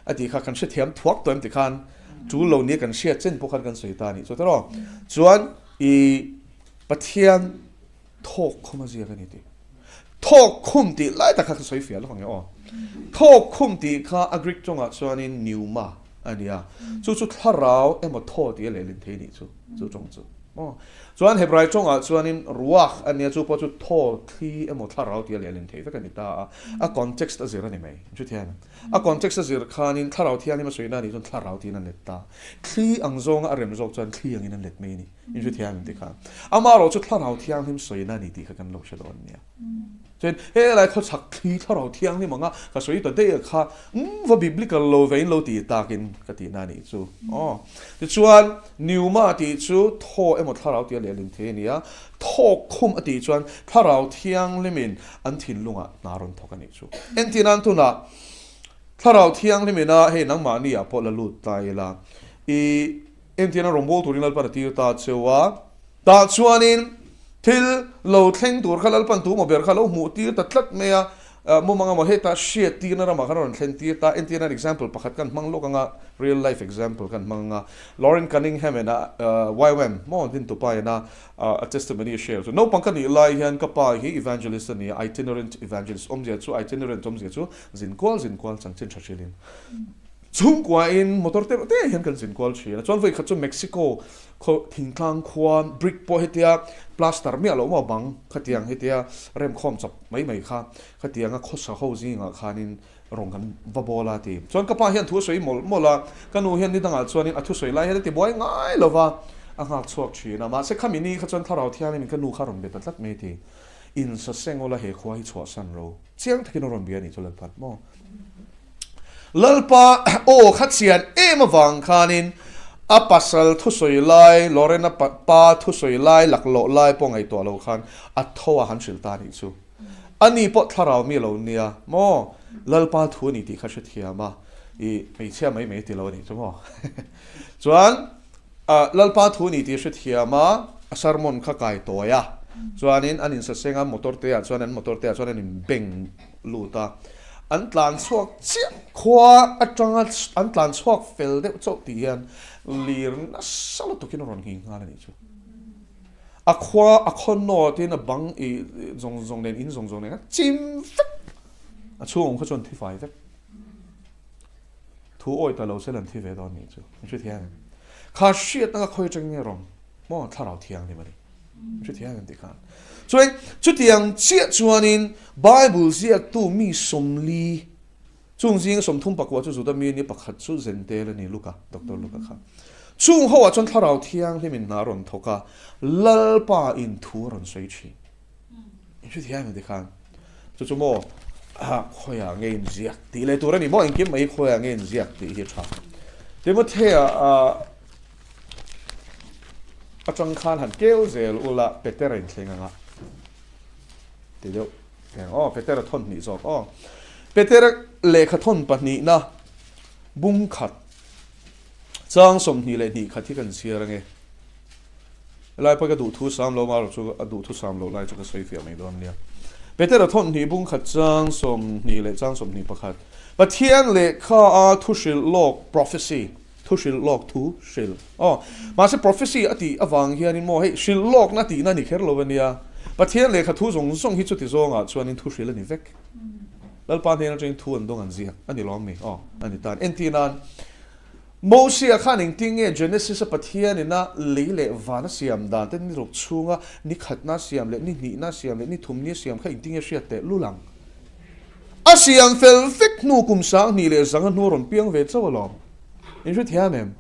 a tih kha kan hrethiam thuak tawh em ti khan tul lo nia kan hriat chen pawh khan kan sawi ta a nih chu tiraw? Chuan i Pathian Thawk khum a ziak a ni tih. Thawk khum tih lai tak kha ka sawi fiah lawk ang e aw. Thawk khum tih kha a Greek tawngah chuanin pneuma a ni a, chu chu thlarau emaw thaw tih a lehlin thei nih chu, chu tawng chu. Aw. Chuan Hebrai tawngah chuanin ruach a nia, chu pawh chu thaw, thli emaw thlarau tih a lehlin thei vek a ni ta a, a context a zir a ni mai. Chutiang a context a zir khanin thlarau thianghlim a sawina a nih chuan thlarau tiin an let ta. Thli ang zawnga a rem zawk chuan thli angin an let mai a ni. In hre thiam em tih kha. Amaherawh chu thlarau thianghlim sawina a ni tih kha kan lo hre dawn nia. Chuan helai khawchhak thli thlarau thianghlim anga ka sawi ta daih a kha umm va biblical lo ve in lo ti takin ka tihna a nih chu. Aw. Tichuan pneuma tih chu thaw emaw thlarau tih a lehlin thei a ni a, thawk khum a tih chuan thlarau thianghlimin an thinlungah hna rawn thawk a nih chu. Entirnan tunah. Thlarau Thianghlim ina hei nangmahni ah pawh la lut ta ila, i engtiana rawngbâwl turin Lalpan a tir ta cheu a, tah chuanin thil lo thleng tur kha Lalpan tu maw ber kha lo hmuh tir ta tlat mai a, mumang emaw heta hriat tirna ramah khan a rawn thlen tir ta, entirna example pakhat kan hmang lawk anga, real life example kan hmang anga, Loren Cunningham ina YWAM maw dintupa ina a testimony a share chu, naupang ka nih lai hian ka pa hi evangelist a ni a, itinerant evangelist awmzia chu itinerant awmzia chu zin kual zin kual chanchin tha hrilhin chhungkuain motor te te hian kan zin kual thin a, chuan vawi khat chu Mexico khaw thingtlang khua brick pawh hetia plaster miah loh maw bang khatiang hetia remkhawm chawp mai mai kha khatianga khawsa ho zingah khanin Rawng kan va bawl a ti. Chuan ka pa hian thu a sawi mawlh mawlh a, ka nu hian ni dangah chuanin a thusawi lai hian a ti buai ngai lo va, a nghak chhuak thin a. Mahse khami ni kha chuan Thlarau Thianghlimin ka nu kha a rawn be ta tlat mai a ti. Insa seng ula he khua hi chhuahsan ro. Chiang takin a rawn bia a nih chu Lalpa maw? Lalpa aw kha chian em avang khanin a pasal thusawi lai, Lorena pa thusawi lai laklawh lai pawh ngaihtuah lo khan a tho a han hrilh ta a nih chu. Ani pawh thlarau mi lo nia maw? Lalpa thu a ni tih kha hrethiam a, i hmeichhia mai mai ti lo a nih chu maw? Chuan Lalpa thu a ni tih hrethiam a, a sermon kha kai tawi a, chuanin an insaseng a, motor te ah chuan an motor te ah chuan an inbeng lut a, an tlan chhuak chiah khua atanga an tlan chhuak fel deuh chauh tih hian lir nasa lutukin a rawn nghing nghal a nih chu. A khua a khaw nawtin a bang i zawng zawng nen in zawng zawng nen a chim vek. A chhung awm kha chuan thi fai vek. Thu awi ta lo se lan thi ve dawn nih chu. An hre thiang em? Kha hriatna kha khawi atangin nge rawn maw thlarau thianghlim a ni. An hre thiang em tih khan. Chuan chutiang chiah chuanin Bible ziaktu mi 40 Chung zinga 30 pakua chu Juda mi a ni, pakhat chu Zentel a ni, Luka, Doctor Luka kha. Chung hoah chuan Thlarau Thianghlimin hna a rawn thawk a, Lalpa in thu a rawn sawi thin. In hre thiam em tikhan? Chu chu maw, khawiah nge in ziak tih leh tur a ni maw, engkim mai hi khawiah nge in ziak tih hi a tha. Timothea atang khan han keu zel ula Petera inthleng anga ti deuh. Eng aw, Petera thawn hnih zawk aw. Petera lehkha thawn pahnihna bung khat chang 22 khat hi kan chhiar ange. Helai pawh ka duhthu sam lo marawh chu a duhthu sam loh lai chu ka sawi fiah mai dawn nia. Petera thawn hnih bung khat chang 20 leh chang 21. Pathian lehkha a thu hrilh lawk prophecy. Thu hrilh lawk thu hrilh aw. Mahse prophecy a tih avang hianin maw hei hrilh lawkna tihna a ni kher lo ania. Pathian lehkha thu zawng zawng hi chuti zawngah chuanin thu hrilh a ni vek. Lalpa hnen atangin thu an dawng an ziak a ni lawm mi aw a ni tan. Entir nan Mosia khan engtin nge Genesis a Pathian ina lei leh van a siam dan te ni ruk chhunga ni khatna siam leh ni hnihna siam leh ni thumni siam kha engtin nge hriat teh lul ang. A siam fel vek hnu kum 2005 hnu a rawn piang ve chauh alawm. In hre thiam em?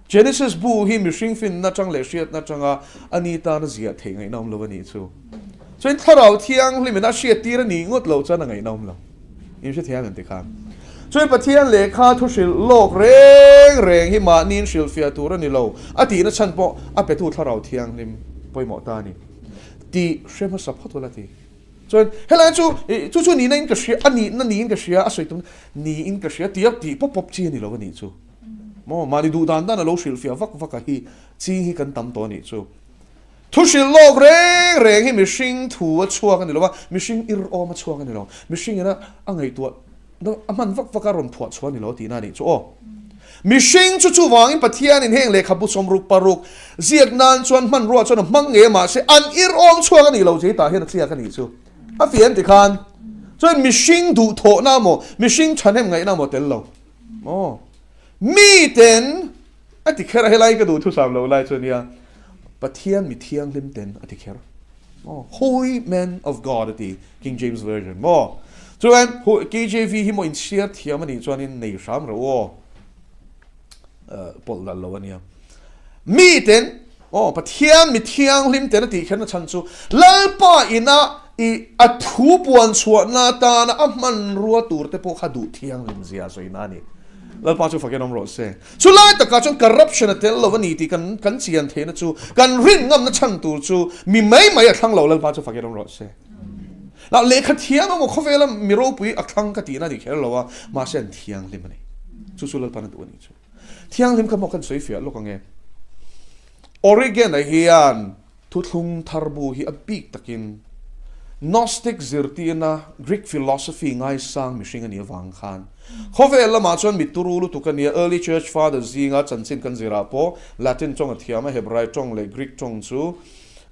Genesis bu hi mihring finna atang leh hriatna atanga a ni tana ziah theih ngaihna awm lo a nih chu. Chuan Thlarau Thianghlimin a hriat tir a nih ngawt loh chuan a ngaihna awm lo. In hre thiam em tikhan? Chuan Pathian lehkha thu hrilh lawk reng reng hi mahniin hrilhfiah tur a ni lo a tihna chhan pawh a petu Thlarau Thianghlim pawimawh ta a ni tih hre hmasa phawt ula ti. Chuan helai chu chu chu nihna in ka hria a nihna niin ka hria a sawi tum niin ka hria tia tih pawp pawp chi a ni lo a nih chu. Maw mahni duh dan dan a lo hrilhfiah vak vak a hi ching hi kan tam tawh a nih chu. Thu hrilh lawk reng reng hi mihring thu a chhuak a ni lo a, mihring ir awm a chhuak a ni lo. Mihring ina a ngaihtuah A hman vak vak a rawn phuah chhuah a ni lo tihna a nih chu aw. Mihring chu chuvangin Pathianin heng lehkhabu 66 ziak nan chuan hmanrua chuan a hmang ngei a mahse an ir awm chhuak a nih lo che tah hian a tliak a nih chu. A fiah an ti khan chuan mihring duhthawhna maw mihring thahnem ngaihna maw tel lo maw miten a ti kher a helai ka duhthusam lo lai chu a nia Pathian mi thianghlim ten a ti kher. Maw Holy Man of God a ti King James Version maw chuan KJV hi maw inchhiar thiam a nih chuanin nei hram reuh aw pawlh dal lo a nia miten aw Pathian mi thianghlim ten a tih kherna chhan chu Lalpa ina i a thu puan chhuahna atana a hmanrua tur te pawh kha duh thianghlim zia sawina a ni Lalpa chu fakin awm rawh se. Chu lai takah chuan corruption a tel lo a ni tih kan kan chian theihna chu kan rin ngamna chhan tur chu mi mai mai a thlang lo Lalpa chu fakin awm rawh se. Lah lehkha thiam emaw khawvela mi ropui a thlang ka tihna a ni kher lo a, mahse an thianghlim a ni. Chu chu Lalpan a duh a nih chu. Thianghlim kha maw kan sawi fiah lawk ange. Origen-a hian Thuthlung thar bu hi a bik takin Gnostic zirtirna, Greek philosophy ngaisang mihring a nih avang khan khawvel lamah chuan mi turu lutuk a nia. Early Church Fathers zinga chanchin kan zirah pawh Latin tawng a thiam a, Hebrai tawng leh Greek tawng chu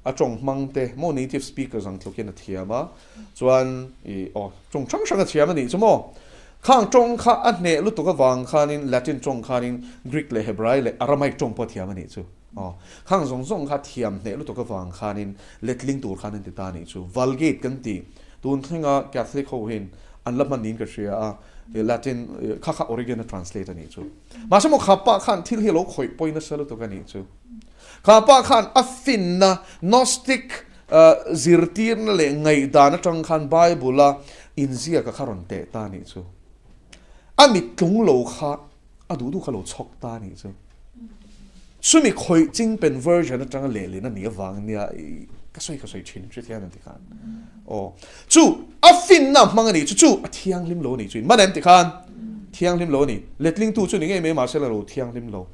a tawng hmang te maw native speakers ang tlukin a thiam a, chuan i aw tawng hrang hrang a thiam a nih chu maw. Khang tawng kha a hneh lutuk avang khanin Latin tawng khanin Greek leh Hebrai leh Aramaic tawng pawh a thiam a nih chu. Aw, khang zawng zawng kha thiam hneh lutuk avang khanin letling tur khan an ti ta nih chu. Vulgate kan ti. Tun thlenga Catholic ho hian an la hman niin ka hria a, Latin kha kha Origen a translate a nih chu. Mahse maw kha pa khan thil hi a lo khawih pawi nasa lutuk a nih chu. Kha pa khan a finna Gnostic zirtirna leh ngaihdan atang khan Bible a inziaka kha rawn teh ta nih chu. A mittlung lo kha A duh duh kha lo chhawk ta anih chu. Chumi khawih chingpen version atanga lehlin a nih avang nia ka sawi ka sawi thin hre thian an ti khan. Aw chu a finna hmang anih chu chu a thianghlim lo anih chu in man em ti khan thianghlim lo ani letlingtu chu ni ngei mai mahse la lo thianghlim lo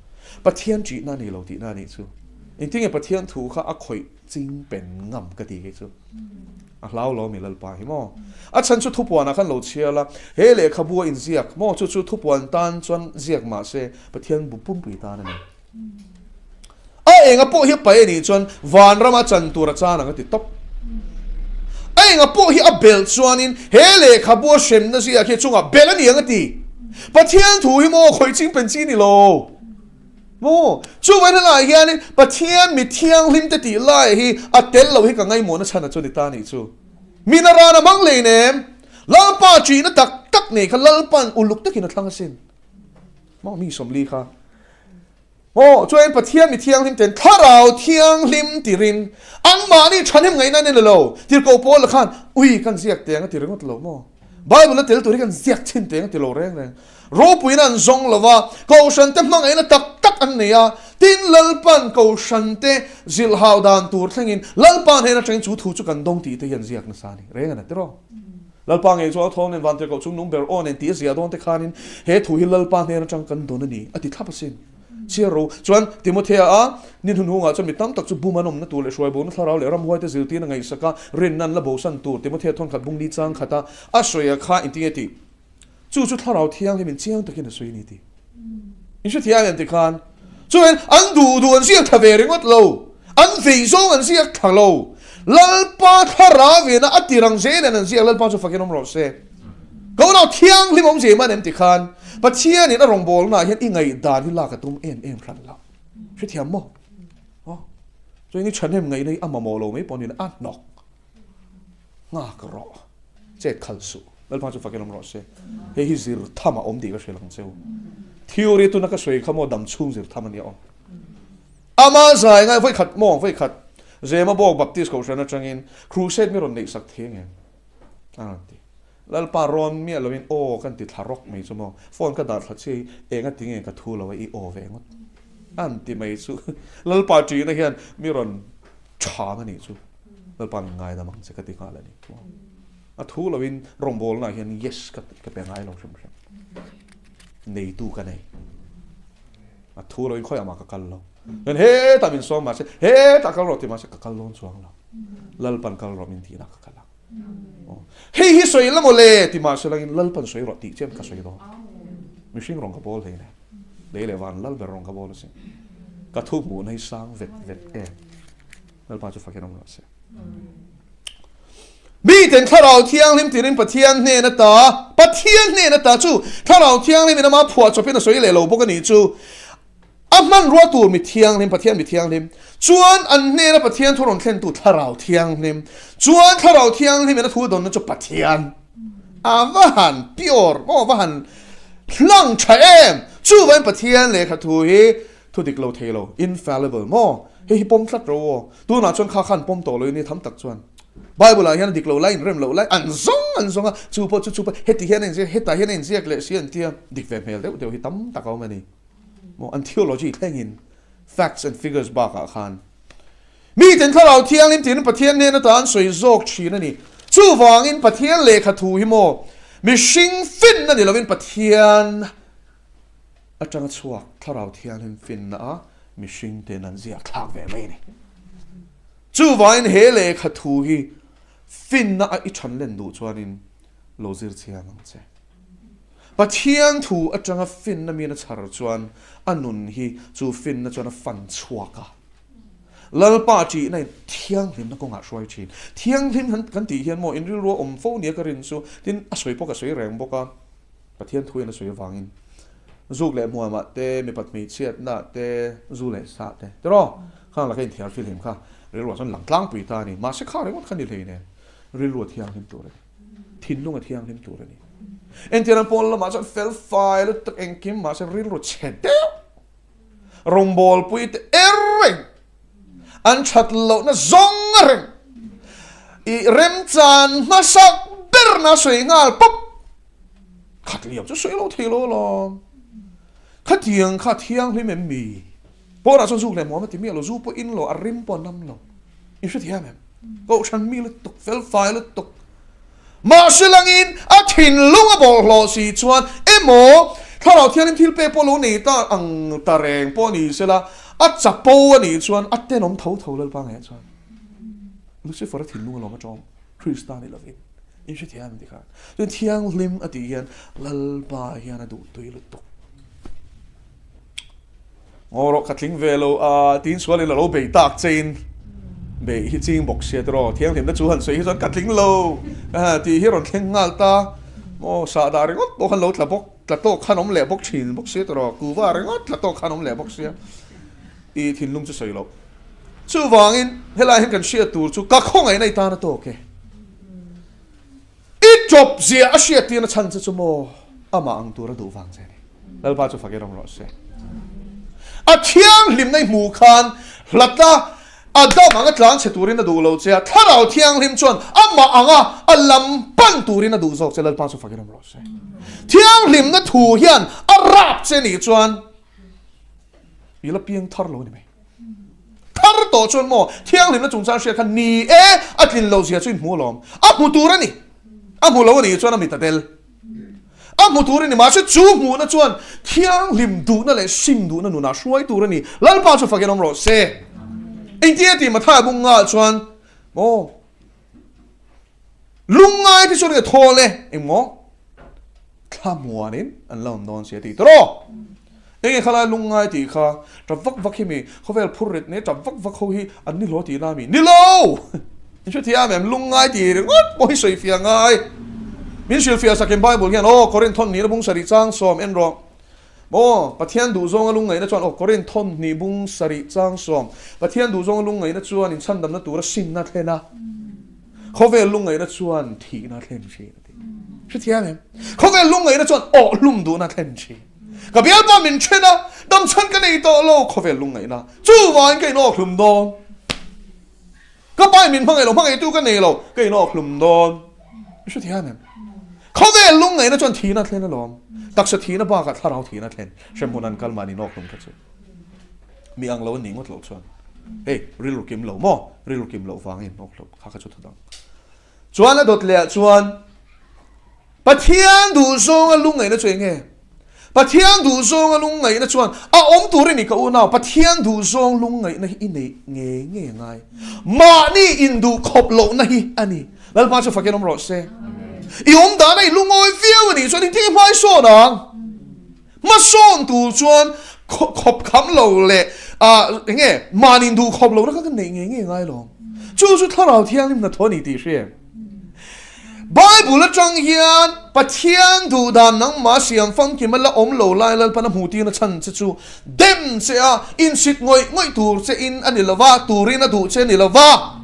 Pathian ṭihna a ni lo tihna anih chu. Engtinge Pathian thu kha a khawih chingpen ngam ka ti kei chu. A hlau lo mi Lalpa hi maw? A chhan chu thupuanah khan lo chhiar la, he lehkhabu a inziak maw? Chu chu thupuan tan chuan ziak mah se Pathian bu pumpui tan a ni. A enga pawh hi a paih a nih chuan vanrama chan tur a chan ang a ti tawp. A enga pawh hi a belh chuanin he lehkhabu a hremna ziak hi a chungah belh a ni ang a ti. Pathian thu hi maw khawih ching pen chi ni lo. Maw? Chuvai helaiah hianin Pathian mi thianghlimte tih lai hi a tel lo hi ka ngaimawhna chhan a chu ni ta nih chu. Min a ran a hmang hlei nem. Lalpa ṭihna tak tak nei kha Lalpa'n uluk takin a thlang asin. Maw mi sawmli kha. Maw? Chuan Pathian mi thianghlimte'n Thlarau Thianghlim tirin anmahni ṭhahnem ngaihna an en lo. Tirhkoh Paula khan ui kan ziak teng a ti ringawt lo maw? Bible a tel tur hi kan ziak chhin teng a ti lo reng reng. Ropuina an zawng lo va, Kohhrante hmangaihna tak tak an nei a, tin Lalpan Kohhrante zilhhau dan tur thlengin Lalpa hnen atangin chu thu chu kan dawng tih te hi an ziak nasa a ni reng a na tiraw. Lalpa ngei chu a thaw nen vantirhkoh chung nung ber aw nen tih a ziah dawn te khanin he thu hi Lalpa hnen atang kan dawn a ni a ti thlap asin. Chhiar ro chuan Timothea a ni hnuhnungah chuan mi tam tak chu bum an awmna tur leh hruaibawhna thlarau leh ramhuaite zirtirna ngaihsak a rinna an la bosan tur Timothea thawnkhat bungli chang khata a sawi a kha engtinge tih Chu chu Thlarau Thianghlimin chiang takin a sawi a ni tih in hre thiang em ti khan chuan an duh duh an ziak thla ve ringawt lo, an vei zawng an ziak thla lo, Lalpa Thlarau ina a tir ang zel in an ziak, Lalpa chu fakin awm rawh se. Ka unau Thianghlim awm zeh man em ti khan Pathianin a rawngbawlnaah hian i ngaihdan hi lak a tum em em hran lo. Hrethiam maw? Aw. Chuan i thahnem ngaihna hi a mamawh lo mai pawh niin a hnawk. Nghak rawh. Chet khalh suh. Lalpa chu fakin awm rawh se. Hei hi zir tham a awm tih ka hrilh ang cheu. Theory tuna ka sawi kha maw dam chhung zir tham a nia aw. Ama zai ngai vawi khat maw vawi khat Zema Bawk Baptist Kohhran atangin crusade mi rawn neih sak thei ang em? A rawn ti. Lalpa rawn miah loin aw kan ti thla rawk mai chu maw. Phone ka dah thla chiah hi enga tinge ka thu lo a i aw ve ngawt an ti mai chu. Lalpa ṭihna hian mi rawn Chhang a nih chu Lalpa min ngaidam ang che ka ti nghal a ni. A thu loin rawngbawlnaah hian yes ka ka pe ngai lo hrim hrim. Neitu ka nei. A thu loin khawiah mah ka kal lo. Chuan hetah min sawm mahse hetah kal rawh ti mahse ka kal dawn chuang lo. Lalpan kal rawh min tihna ka kal ang. Hei hi sawi la maw le ti mahse langin Lalpan sawi rawh tih chian ka sawi dawn. Mihring rawng ka bawl hlei nen. Lei leh van lal ber rawng ka bawl asin. Ka thu hmuhna hi sang vet vet em. Lalpa chu fakin awm rawh se. Miten Thlarau Thianghlim tirin Pathian hnen ata, Pathian hnen ata chu Thlarau Thianghlimin ama phuahchawpin a sawi leh lo bawk a nih chu. A hmanrua tur mi thianghlim, Pathian mi thianghlim, chuan an hnena Pathian thu rawn thlentu Thlarau Thianghlim, chuan Thlarau Thianghlimin a thu dawnna chu Pathian. A va han pure maw, a va han hlang tha em! Chuvangin Pathian lehkha thu hi thu dik lo thei lo, infallible maw? Hei hi pawm tlat ro aw. Tunah chuan kha khan pawm tawh lo in i tham tak chuan. Bible ah hian a dik lo lai, inrem loh lai an zawng an zawng a, chu pawh chu chu pawh heti hian a inziak, hetah hian a inziak leh si an tia, dik ve hmel deuh deuh hi tam tak a awm a ni. Maw an theology thlengin facts and figures bakah khan miten Thlarau Thianghlim tiin Pathian hnen ata an sawi zawk thin a ni. Chuvangin Pathian lehkha thu hi maw mihring finna ni lovin Pathian atanga chhuak Thlarau Thianghlim finna a mihring ten an ziak thlak ve mai a ni. Chuvangin he lehkha thu hi finna a i than len duh chuanin lo zir chiang ang che. Pathian thu atanga finna miin a chhar chuan a nun hi chu finna chuan a fan chhuak a. Lalpa ṭihna in thianghlimna kawngah hruai ṭhin. Thianghlim han kan tih hian maw in rilru a awm fo nia ka rin chu, tin a sawi pawh ka sawi reng bawk a, Pathian thu in a sawi avangin zuk leh hmuamah te, mipat hmeichhiatna te, zu leh sah te tiraw khang laka inthiar fihlim kha rilruah chuan lang tlangpui ta a ni. Mahse kha ringawt kha ni hleinem, rilru a thianghlim tur a ni. Thinlung a thianghlim tur a ni. Entir an pawn lamah chuan fel fai lutuk engkim mahse rilru chhe deuh rawngbawlpui te er reng an that lohna zawng a reng i remchan hmasak berna sawi nghal pawp khat liam chu sawi lo thei lo alawm. Khatiang kha thianghlim em mi? Pawnah chuan zuk leh muam a ti miah lo, zu pawh in lo, a rim pawh a nam lo. I hrethiam em? Kohhran mi lutuk, fel fai lutuk. Mahse langin a thinlung a bawlhhlawh si chuan emaw Thlarau Thianghlim thil pek pawh lo nei ta ang ta reng pawh ni sela, a chapo a nih chuan a tenawm tho tho Lalpa ngeiah chuan Lucifer a thinlung a lawm a tawng Krista ni lovin. In hrethiam em tikhan? Chuan Thianghlim a tih hian Lalpa hian a duhtui lutuk. Ngaw rawh ka tling ve lo a tiin sualin a lo bei tak chein bei hi ching bawk sia tiraw thianghlimna chu han sawi hi chuan ka tling lo tih hi rawn thleng nghal ta maw sahdah ringawt pawh khan lo tla bawk tla tawk khan awm leh bawk thin bawk sia tiraw kuva ringawt tla tawk khan awm leh bawk sia i thinlung chu sawi loh chuvangin helai hian kan hriat tur chu ka khawngaihna i tan a tawk e. I ṭawp zia a hriat tirna chhan che chu maw amah ang tur a duh vang che a ni. Lalpa chu fak i rawng rawh se. A thianghlimna i hmuh khan hlata Adam anga tlang che turin a duh lo che a, Thlarau Thianghlim chuan amah anga a lam pan turin a duh zawk che. Lalpa chu fak i rawng rawh se. Thianghlimna thu hian a rap che nih chuan i la piang thar lo a ni mai. Thar tawh chuan maw thianghlimna chungchang hriat kha ni e, a tlin loh zia chu in hmu alawm. A hmu tur a ni. A hmu lo a nih chuan a mit a tel. A hmu tur a ni mahse chu hmuhna chuan thianghlim duhna leh sim duhna nunah hruai tur a ni. Lalpa chu fakin awm rawh se. Engtin a tih Mathaia bunga chuan maw Lungngai te chuan ka thawl e, engmaw? Thlamuanin an la awm dawn si a ti tawh. Enge khalai lungngai tih kha tap vak vak hi mi khawvel phur rit nei tap vak vak ho hi an ni hlaw tihna mi? Ni lo! In hrethiam em? Lungngai tih ringawt pawh hi sawifiah ngai. Min hrilhfiah sakin Bible hian aw Korinth thawn hnih na bung sarih chang sawm en rawh. Aw, Pathian duhzawnga lungngaihna chuan, aw, Korinth thawnhnih bung sarih chang sawm, Pathian duhzawnga lungngaihna chuan inchhandamna tura sinna thlen a, khawvel lungngaihna chuan thihna thlen thin a ti. Hrethiam em? Khawvel lungngaihna chuan awhhlum duhna thlen thin. Ka bialpa min then a, damchhan ka nei tawh lo, khawvel lungngaihna chuvangin ka inawkhlum dawn. Ka pa in min hmangaih lo, hmangaihtu ka nei lo, ka inawk hlum dawn. I hre thiam em? Khawvel lungngaihna chuan thihna thlen alawm. Taksa thihna bakah thlarau thihna thlen. Hremhmun an kal mahni inawk hlum kha chu. Mi ang lo an nih ngawt loh chuan. Hei, rilru kim lo maw? Rilru kim loh vangin inawk hlum kha kha chu thu dang. Chuan a dawt leh ah chuan Pathian duhzawnga lungngaihna chu eng nge? Pathian duhzawnga lungngaihna chuan a awm tur i ni ka unau, Pathian duhzawng lungngaihna hi i neih ngei ngei a ngai. Mahni induh khawp lohna hi a ni. Lalpa chu fakin awm rawh se. I awm dana i lungawi viau a nih chuan i tih hmai sawn ang. Hmasawn tur chuan khawp kham lo leh eng nge mahni induh khawp lohna kha ka neih ngei ngei a ngai lo. Chu chu Thlarau Thianghlim hnathawh a ni tih hria em? Bible atang hian Pathian duh dan nangmah siam famkim a la awm lo lai Lalpan a hmuh tirna chhan che chu dem che a, insit ngawih ngawih tur che in a ni lo va, turin a duh che a ni lo va.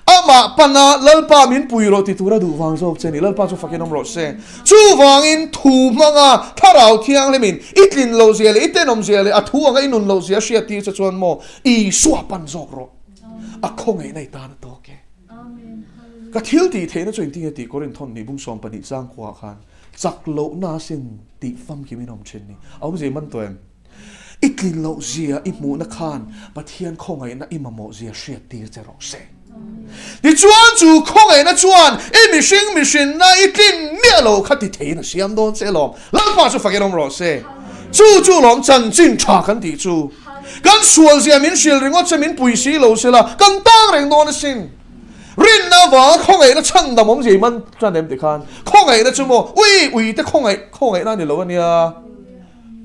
Amah pana Lalpa min pui rawh ti tur a duh vang zawk che a ni. Lalpa chu fakin awm rawh se. Chuvangin thu hmanga Thlarau Thianghlimin i tlin loh zia leh i tenawm zia leh a thu anga i nun loh zia a hriat tir che chuan maw Isua pan zawk rawh. A khawngaihna i tan a tawk e. Ka thil tih theihna chu engtin nge tih Korinth thawn hnih bung 12 chang khuaah khan chak lohna asin tih famkim in awm thin ni. A awmzia i man tawh em? I tlin loh zia i hmuhna khan Pathian khawngaihna i mamawh zia hriat tir che rawh se. Tichuan chu khawngaihna chuan i mihring mihrinna i tlin miah lo kha ti theiin a siam dawn che alawm. Lalpa chu fakin awm rawh se. Chu chu lawm chanchin tha kan tih chu. Kan sualzia min hrilh ringawt che min pui si lo sela kan tang reng dawn asin. Rinna avanga khawngaihna chhandam awmzia i man tan em tikhan khawngaihna chu maw ui ui te khawngaih khawngaihna a ni lo ania.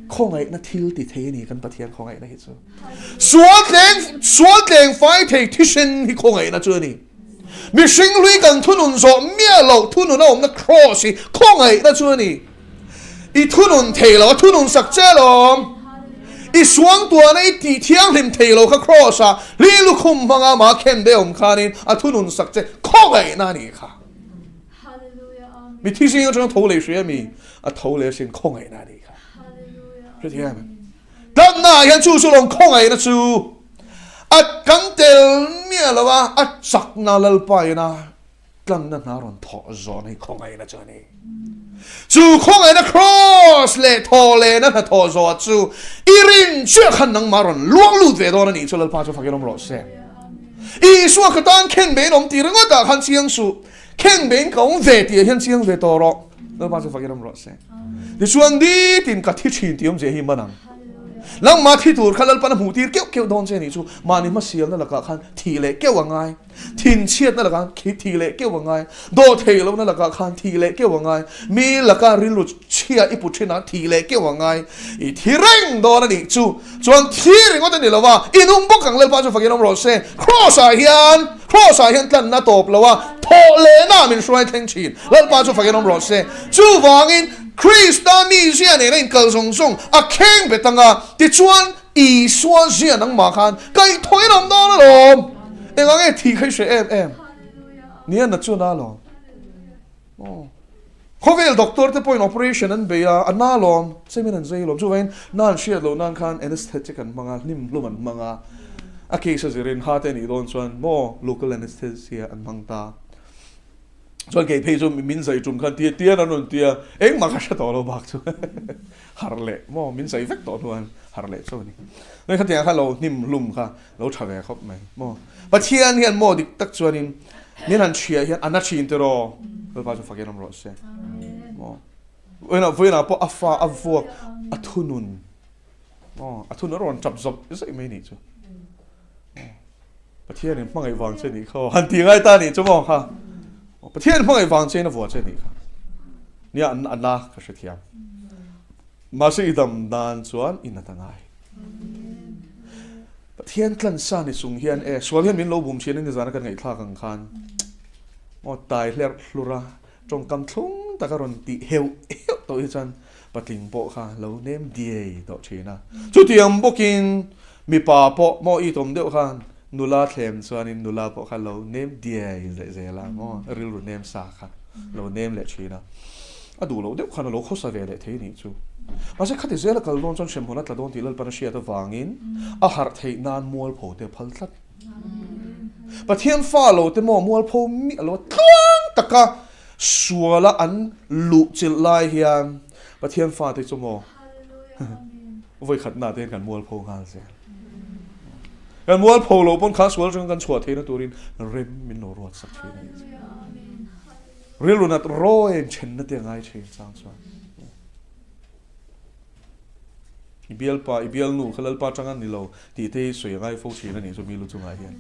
Khawngaihna thil ti thei a ni kan Pathian khawngaihna hi chu. Sual tleng sual tleng fai thei thisen hi khawngaihna chu a ni. Mihring hlui kan thunun zawh miah loh thunun a awmna cross hi khawngaihna chu a ni. I thunun thei lo a thunun sak che alawm. I suangtuahna i tih thianghlim thei lo kha cross ah hli lukhum hmanga mah khen be awm khanin a thunun sak che khawngaihna a nih kha. Mi thi zing atanga tho leh hria mi a tho leh asin khawngaihna a nih kha. Hrethiam em? Tlanna ah hian chu chu lawng khawngaihna chu a kan tel miah lo a, a chakna Lalpa ina tlanna hna rawn thawh zawhna hi khawngaihna chu a ni. Chu khawngaihna cross leh thawh lehna hna thawh zawh chu i rin chiah khan nangmah rawn luang lut ve dawn a nih chu Lalpa chu fakin awm rawh se. Isua ka tan khen bein awm tih ringawt ah khan chiang suh. Khen bein ka awm ve tih ah hian chiang ve tawh rawh. Lalpa chu fakin awm rawh se. Tichuan nitin ka thi thin tih awmzia hi man ang. Nangmah thi tur kha Lalpan a hmuh tir keuh keuh dawn che nih chu mahni hmasialna lakah khan thih leh keuh a ngai. Thinchhiatna lakah khan thih leh keuh a ngai. Dawhtheih lohna lakah khan thih leh keuh a ngai. Mi laka rilru chhia i put thinah thih leh keuh a ngai. I thi reng dawn a nih chu. Chuan thi ringawt a ni lo a, i nung bawk ang Lalpa chu fakin awm rawh se. Kraws ah hian, Kraws ah hian tlanna tawp lo a, thawh lehna min hruai thleng thin. Lalpa chu fakin awm rawh se. Chuvangin, Krista mizia nena inkal zawng zawng a kheng bet anga, tichuan Isua zia nangmah khan kaihthawhin awm dawn alawm. Engah nge thih kha i hreh em em? Nia na chu na alawm. Aw. Khawvel doctor te pawhin operation an bei a, a na lawm, chemin an zai lawm. Chuvangin na an hriat loh nan khan anesthetic an hmang a, hnim hlum an hmang a. A case a zirin ha te nih dawn chuan maw local anesthesia an hmang ta. Chuan kei phei chu min zai tum khan tia tian an rawn tia, engmah ka hre tawh lo bak chu harh leh maw min zai vek tawh hnuan harh leh chu a ni. Chuan khatiang kha lo hnim hlum kha lo tha ve khawp mai maw. Pathian hian maw dik tak chuanin min han hria hian a na thin tiraw Lalpa chu fakin awm rawh se maw. Vawiinah vawiinah pawh a fa a vuak a thunun maw a thunun a rawn tap zawp zaih mai nih chu. Pathian in hmangaih vang che nih kha aw han ti ngai ta nih chu maw kha. Pathian hmangaih vang che in a vua che nih kha. Nia a na ka hrethiam. Mahse i dam dan chuan i nat a ngai. Pathian tlansa ni chung hian e, sual hian min lo bum thin a nizana kan ngaihthlak ang khan aw tai hlerh hlur a, tawngkam thlung taka rawn tih heuh heuh tawh hi chuan patling pawh kha lo nem diai tawh thin a. Chutiang bawkin mipa pawh maw i tawm deuh khan Nula thlem chuanin nula pawh kha lo nem diai leh zel a maw, rilru nem sa kha lo nem leh thin a. A duh loh deuh khan a lo khawsa ve leh thei nih chu. Mahse khati zela kal dawn chuan hremhmun a tla dawn tih Lalpan a hriat avangin a harh theih nan mualpho te a phal tlat. Pathian fa lo te maw mualpho miah lo a tluang taka suala an luh chilh lai hian Pathian fate chu maw Vawikhatna te hian kan mualpho nghal zel. Kan mualpho lo pawn kha sual atanga kan chhuah theihna turin rem min lo ruat sak thin a nih chu. Rilru nat rawi thenna te a ngai thin chang chuan. I bialpa, i bialnu kha Lalpa atanga ni lo tih te hi sawi a ngai fo thin a nih chu mi lu chungah hian.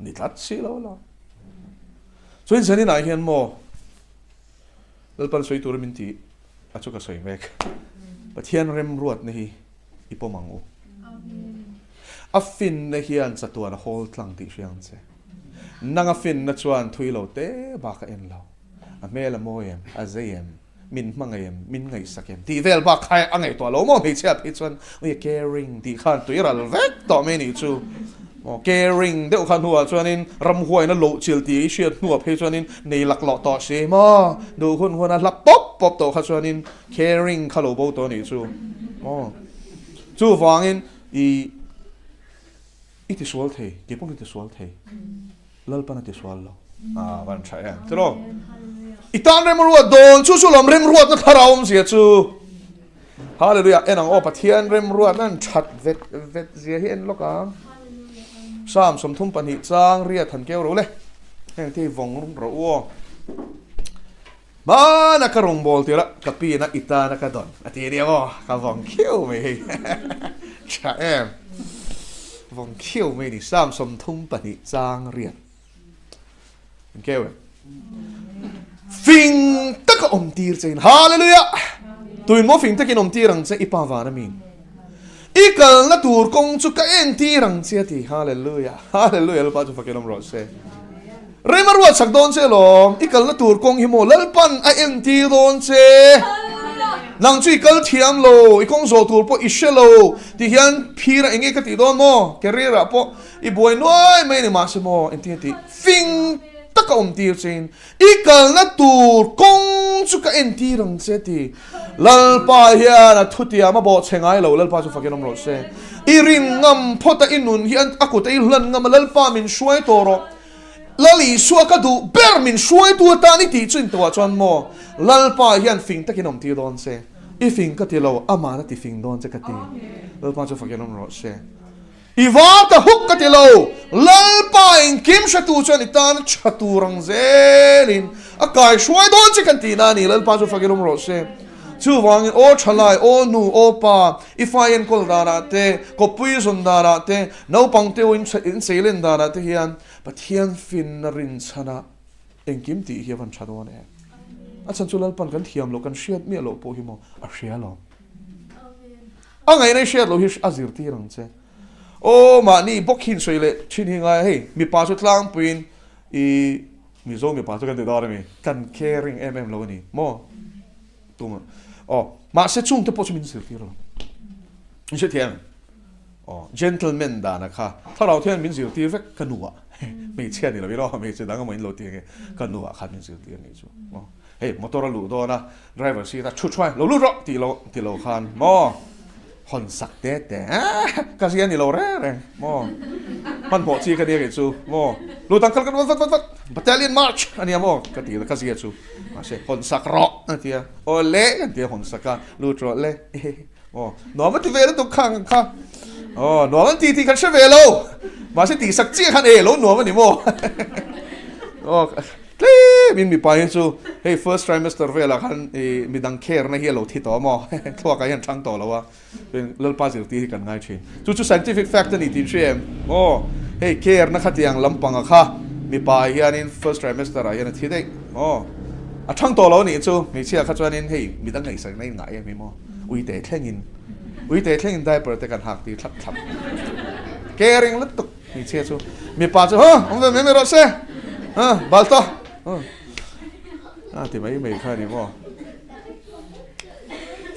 Ni tlat si lo la. Chuan zaninah hian maw Lalpan sawi tura min tih a chu ka sawi mek. Pathian remruatna hi i pawm ang u. A finna hian chatuan a hawl tlang tih hria ang che. Nang a finna chuan thui lo te bak a en lo. A hmel a mawi em? A zei em? Min hmangaih em? Min ngaihsak em? Tih vel bak kha a ngaihtuah lo maw hmeichhia phei chuan ui a caring tih khan tui ral vek tawh mai nih chu. Aw caring deuh kha hnuah chuanin ramhuaina loh chil tih i hriat hnuah phei chuanin nei laklawh tawh si maw? Duh hun hun a hla pawp pawp tawh kha chuanin caring kha lo bo tawh anih chu maw? Chuvangin i i tisual thei, kei pawh i tisual thei. Lalpan a tisual lo. Ah van tha em tiraw? I tan remruat dawn chu chu lawm remruatna thlarau awmzia chu. Hallelujah en ang aw Pathian remruatna an that vet vet zia hi en lawk ang. Psalm 32 chang riat han keu ro le. Heng te hi vawng rawh u aw. Hmana ka rawngbâwl tirh a, ka pin a, i tana ka dawn a ti ania maw? Ka vawng khiau mai hei. Tha em? Vawng khiau mai ni, Psalm 32 chang riat. An keu em? Fing taka awm tir che in, Hallelujah! Tuin maw fing takin awm tir ang che, i pa van a min. I kalna tur kawng chu ka entir ang che a ti. Hallelujah! Hallelujah! Lalpa chu fakin awm rawh se. Rem a ruat chak dawn che alawm. I kalna tur kawng hi maw Lalpan a entir dawn che. Nang chu i kal thiam lo, i kawng zawh tur pawh i hre lo ti hian phir ah enge ka tih dawn maw? Career ah pawh i buai nuai mai a ni mahse maw engtin a tih? Fing taka awm tir chein I kalna tur kawng chu ka entir ang che ti. Lalpa hian a thutiam a bawhchhe ngai lo, Lalpa chu fakin awm rawh se. I rin ngam phawt a i nun hi a kut a i hlan ngam a, Lalpa min hruai tawh rawh. Lal Isua ka duh ber min hruaitu atan i tih chu intuah chuan maw Lalpa hian fing takin awm tir dawn che. I fing ka ti lo, aman a ti fing dawn che ka ti. Lalpa chu fakin awm rawh se. I var ta huk ka ti lo, Lalpa engkim hretu chuan i tan a tha tur ang zelin a kai hruai dawn che kan tihna a ni, Lalpa chu fakin awm rawh se. Chuvangin aw thalai, aw nu, aw pa, i fai enkawl danah te, kawppui zawn danah te, naupang te aw inseilen danah te hian Pathian finna rinchhanah engkim tih hi a van tha dawn em? A chhan chu Lalpan kan thiam loh, kan hriat miah loh pawh hi maw a hria lo. A ngaihna i hriat loh hi a zirtir ang che. Aw mahni bawk hi insawi leh thin hi ngai a, hei mipa chu tlangpuiin i Mizo mipa chu kan ti dawn a mi, kan caring em em lo a ni maw? Tum aw mahse chungte pawh chu min zirtir lo. In hrethiam em? Aw gentleman dana kha thlarau thian min zirtir vek ka nu ah hmeichhia ni lo in aw hmeichhe dang emaw in lo ti ange ka nu ah khan min zirtir a nih chu aw. Hei motor a luh dawn a, driver seat a thu thuai, lo lut rawh tih lo ti lo khan maw hawn sak te te ka zia ni lo reng reng maw hmanhmawh chi ka nia kei chu maw lut ang kal kal vat vat vat battalion march a nia maw ka ti ka zia chu mahse hawn sak rawh a tia aw le kan tia hawn sak a lut rawh le Aw, nuam a ti ve lutuk kha ang kha. Aw, nuam an ti tih kan hre ve lo. Mahse tih sak chiah khan e lo nuam a ni maw? Aw, tlem in mipa hi chu hei first trimester velah khan i midang care na hi a lo thi tawh a maw? Thluakah hian thang tawh lo a. Lalpa zirtir hi kan ngai thin. Chu chu scientific fact a ni tih hria em? Aw, hei care na khatiang lampanga kha mipa hianin first trimester ah hian a thi daih. Aw, a thang tawh lo a nih chu. Hmeichhia kha chuanin hei midang ngaihsak na in ngah em hi maw? Uite thlengin uite thlengin diaper te kan hak tir thlap thlap. Caring lutuk hmeichhia chu. Mipa chu ha awm ve mai mai rawh se. Ha bal tawh. A ti mai mai kha ni maw.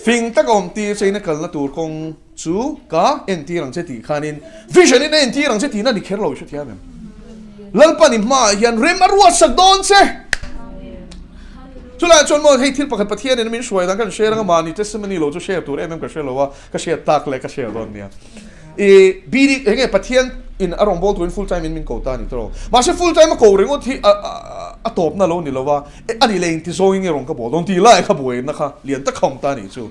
Fing tak a awm tir chein a kalna tur kawng chu ka entir ang che tih khanin vision in a entir ang che tihna ni kher lo i hrethiam em? Lalpan i hmaah hian rem a ruatsak dawn che. Chulaiah chuan maw hei thil pakhat Pathianin min hruai dan kan share anga mahni testimony lo chu share tur em em ka hre lo a, ka hriat tak leh ka share dawn nia. I BD eng nge Pathian in a rawn bawl turin full time in min ko ta a ni tawh. Mahse full time a ko ringawt hi a a tawpna lo ni lo a, a ni leh engti zawngin nge rawn ka bawl dawn tih lai kha buaina kha lian tak kha awm ta a nih chu.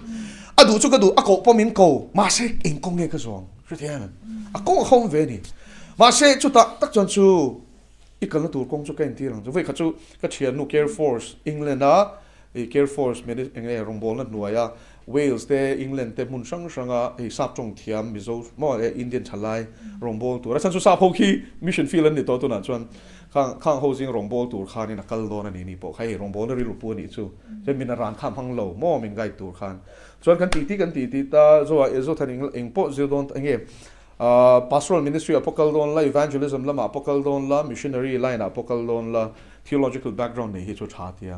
A duh chu ka duh, a koh pawh min ko, mahse eng kawng nge ka zawng hrethiam em? A kawng a khawm ve a ni. Mahse chutah tak chuan chu i kalna tur kawng chu ka entir ang chu. Vawikhat chu ka thiannu Care Force England a i Care Force eng nge rawngbawlna hnuaia Wales te England te hmun hrang hranga hei sap tawng thiam Mizo maw eh Indian thalai rawngbâwl tur a chhan chu sap ho khi mission field an ni tawh tunah chuan khang khang ho zing rawngbâwl tur khanin a kal dawn a ni ni pawh kha hei rawngbâwlna rilru pu a nih chu chuan min a ran kha hmang lo maw min guide tur khan chuan kan titi kan titi ta zoa eh Zothan eng eng pawh zir dawn eng nge ah pastoral ministry ah pawh kal dawn la evangelism lamah pawh kal dawn la missionary line ah pawh kal dawn la theological background nei hi chu tha tia.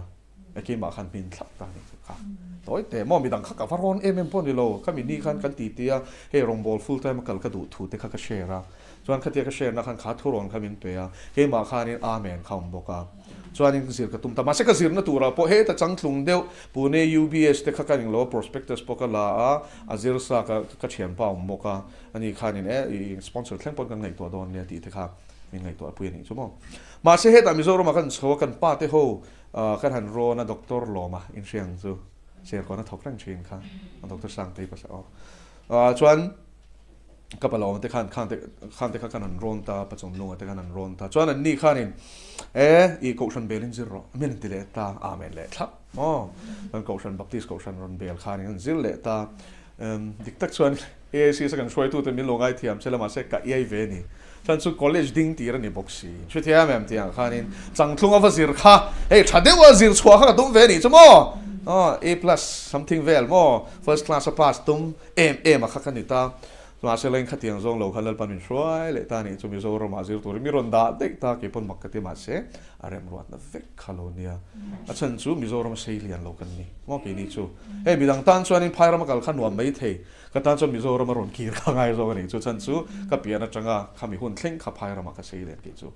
Keimah khan hmin thlap ta ni chu kha. Tawi teh maw midang kha ka va rawn em em pawh ni lo. Khami ni khan kan ti ti a, hei rawngbâwl full time a kal ka duh thu te kha ka share a. Chuan khatia ka share na khan kha thurawn kha min pe a, keimah khanin Amen kha awm bawk a. Chuanin zir ka tum ta. Mahse ka zirna turah pawh heta changtlung deuh Pune UBS te kha ka ning lo a, prospectus pawh ka la a, a zir sa ka ka thianpa awm bawk a, ani khanin e i sponsor thleng pawn kan ngaihtuah dawn nia tih te kha min ngaihtuah pui a nih chu maw. Mahse hetah Mizoramah kan chho a, kan pa te ho Kan han rawn a Doctor Lawma inhriang chu Serkawn a thawk reng thin kha Doctor Sangtei pasal aw. Chuan. Ka palawma te khan khang te khang te kha khan an rawn ta, Pachawmlunga te khan an rawn ta. Chuan anni khanin e i Kohhran belin zir rawh min an ti leh ta, Amen leh thlap maw. Chuan Kohhran Baptist Kohhran rawn bel khanin an zir leh ta. Dik tak chuan AICS a kan hruaitute min lo ngaithiam che la mahse ka iai ve a ni. Chuan chu college ding tir a ni bawk si. Hrethiam em tih ang khanin changthlung a va zir kha hei tha deuh a zir chhuah kha ka tum ve a nih chu maw. Aw A plus something vel maw first class a pass tum em em a kha ka ni ta. Mahse leng khatiang zawng lo kha Lalpa min hruai leh ta a nih chu Mizoramah zir turin mi rawn dah daih ta kei pawn mak ka ti mahse a remruatna vek kha lo nia. A chhan chu Mizoram sei lian lo kan ni maw keini chu. Hei midang tan chuanin Phairam a kal kha nuam mai thei ka tan chuan Mizoram a rawn kir kha ngai zawk a nih chu chhan chu ka pian atanga khami hun thleng kha Phairamah ka sei lian kei chu.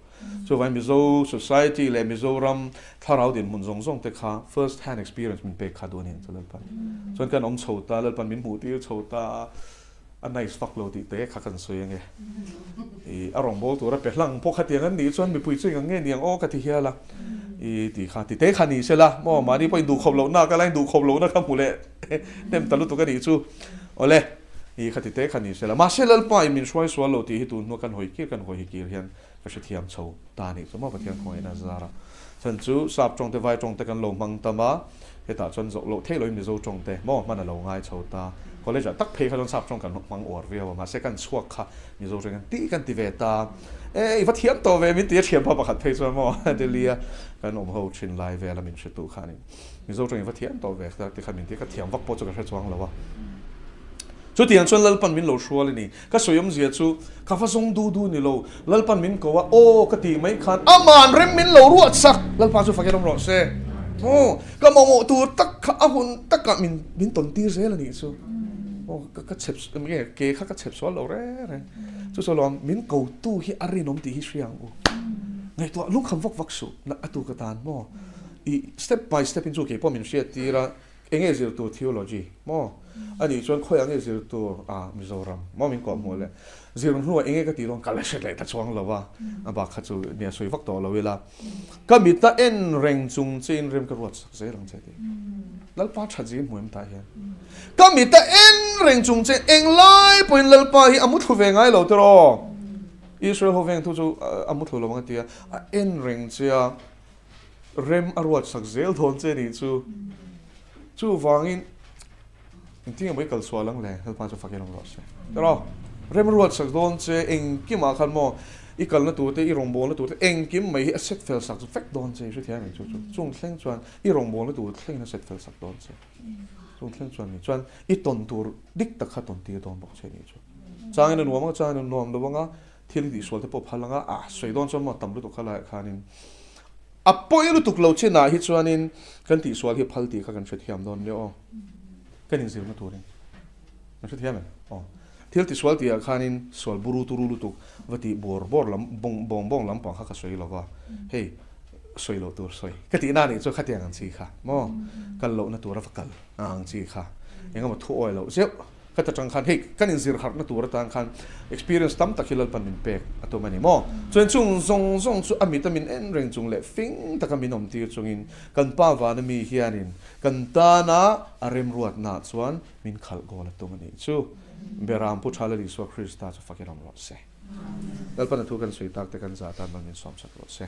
Chuvangin Mizo society leh Mizoram thlarau dinhmun zawng zawng te kha first hand experience min pek kha duh a ni ang chu Lalpan. Chuan kan awm chho ta, Lalpan min hmuh tir chho ta, a nice vak lo tih te kha kan sawi ange. I a rawngbâwl tura pe hlang pawh khatiang an nih chuan mipui chu eng ang nge ni ang aw ka ti hial a. I tih kha ti te kha ni sela maw mahni pawhin duhkhawp lohna ka lain duhkhawp lohna kha hmu leh hnem ta lutuk a nih chu. Awle, i kha ti te kha ni sela. Mahse Lalpa in min hruai sual lo tih hi tun hnua kan hawi kir kan hawi hi kir hian Ka hrethiam chho ta nih chu maw Pathian khawngaihna zara. Chhan chu sap tawng te vai tawng te kan lo hmang tam a, hetah chuan zawh loh theih loin Mizo tawng te maw hman a lo ngai chho ta. College ah tak phei kha chuan sap tawng kan hmang uar viau a, mahse kan chhuak kha Mizo tawng kan tih kan ti ve ta. E i va thiam tawh ve min ti a thianpa pakhat phei chuan maw Delhi a kan awm ho thin lai vel a min hretu khanin Mizo tawng i va thiam tawh ve ti kha min ti a, ka thiam vak pawh chu ka hre chuang lo a. Chutiang chuan Lalpan min lo hrual a ni. Ka sawi awmzia chu ka va zawng du du ni lo. Lalpan min ko a, aw ka tih mai khan aman rem min lo ruat sak. Lalpa chu fakin awm rawh se. Aw, ka mamawh tur tak kha a hun takah min min tawn tir zel a nih chu. Aw, ka ka chhep nge ke kha ka chhep sual lo reng reng. Chu chu alawm min ko tu hi a rinawm tih hi hria ang u. Ngaihtuah lungkham vak vak suh a tu ka tan maw. I step by step in chu keipawh min hriat tir a. Enge zir tur theology maw? A nih chuan khawiah nge zir tur a Mizoram maw min kawh hmuh le? Zir hnuah enge ka tih dawn ka la hre leh ta chuang lo a, a bak kha chu nia sawi vak tawh lo ila. Ka mit a en reng chung che in rem ka ruat sak zel ang che tih. Lalpa that zin hmu em tah hian. Ka mit a en reng chung che englai pawhin Lalpa hi a muthlu ve ngai lo tiraw? Israel ho veng thu chu a muthlu lo ang a ti a, a en reng che a. Rem a ruat sak zel dawn che nih chu. Chuvangin engtin nge maw i kal sual ang le? Lalpa chu fakin awm rawh se. Tiraw? Rem a ruat sak dawn che engkimah khan maw i kalna tur te, i rawngbawlna tur te engkim mai hi a set fel sak vek dawn che i hrethiam em chu chu. Chung thleng chuan i rawngbawlna tur thlengin a set fel sak dawn che. Chung thleng chuan ni chuan i tawn tur dik tak kha tawn tir dawn bawk che nih chu. Changin a nuam ang a, changin a nuam lo ang a. Thil i tihsual te pawh phal anga a sawi dawn chuan maw tam lutuk kha laiah khanin a pawi lutuk lo chinah hi chuanin kan tihsual hi phal tih kha kan hrethiam dawn nia aw. Kan inzirna turin kan hrethiam em? Aw. Thil tihsual tihah khanin sual buru turu lutuk va tih bawr bawr lam bawng bawng bawng lampang kha ka sawi lo va, hei sawi loh tur sawi ka tihna anih chu khatiang ang chi kha maw kal lohna tura va kal ang chi kha engemaw thu awi loh zeuh. Ka ta tang khan hei kan inzir harhna tur atan khan experience tam tak hi Lalpan min pek a tum a ni maw? Chuan chung zawng zawng chu a mit a min en reng chung leh fing taka min awm tir chungin kan Pa vana mi hianin kan tana a remruatnaah chuan min khalh goal a tum a nih chu. Beram Pu Tha Lal Isua Krista chu fakin awm rawh se. Lalpan a thu kan sawi tak te kan zah atan mal min sawm sak rawh se.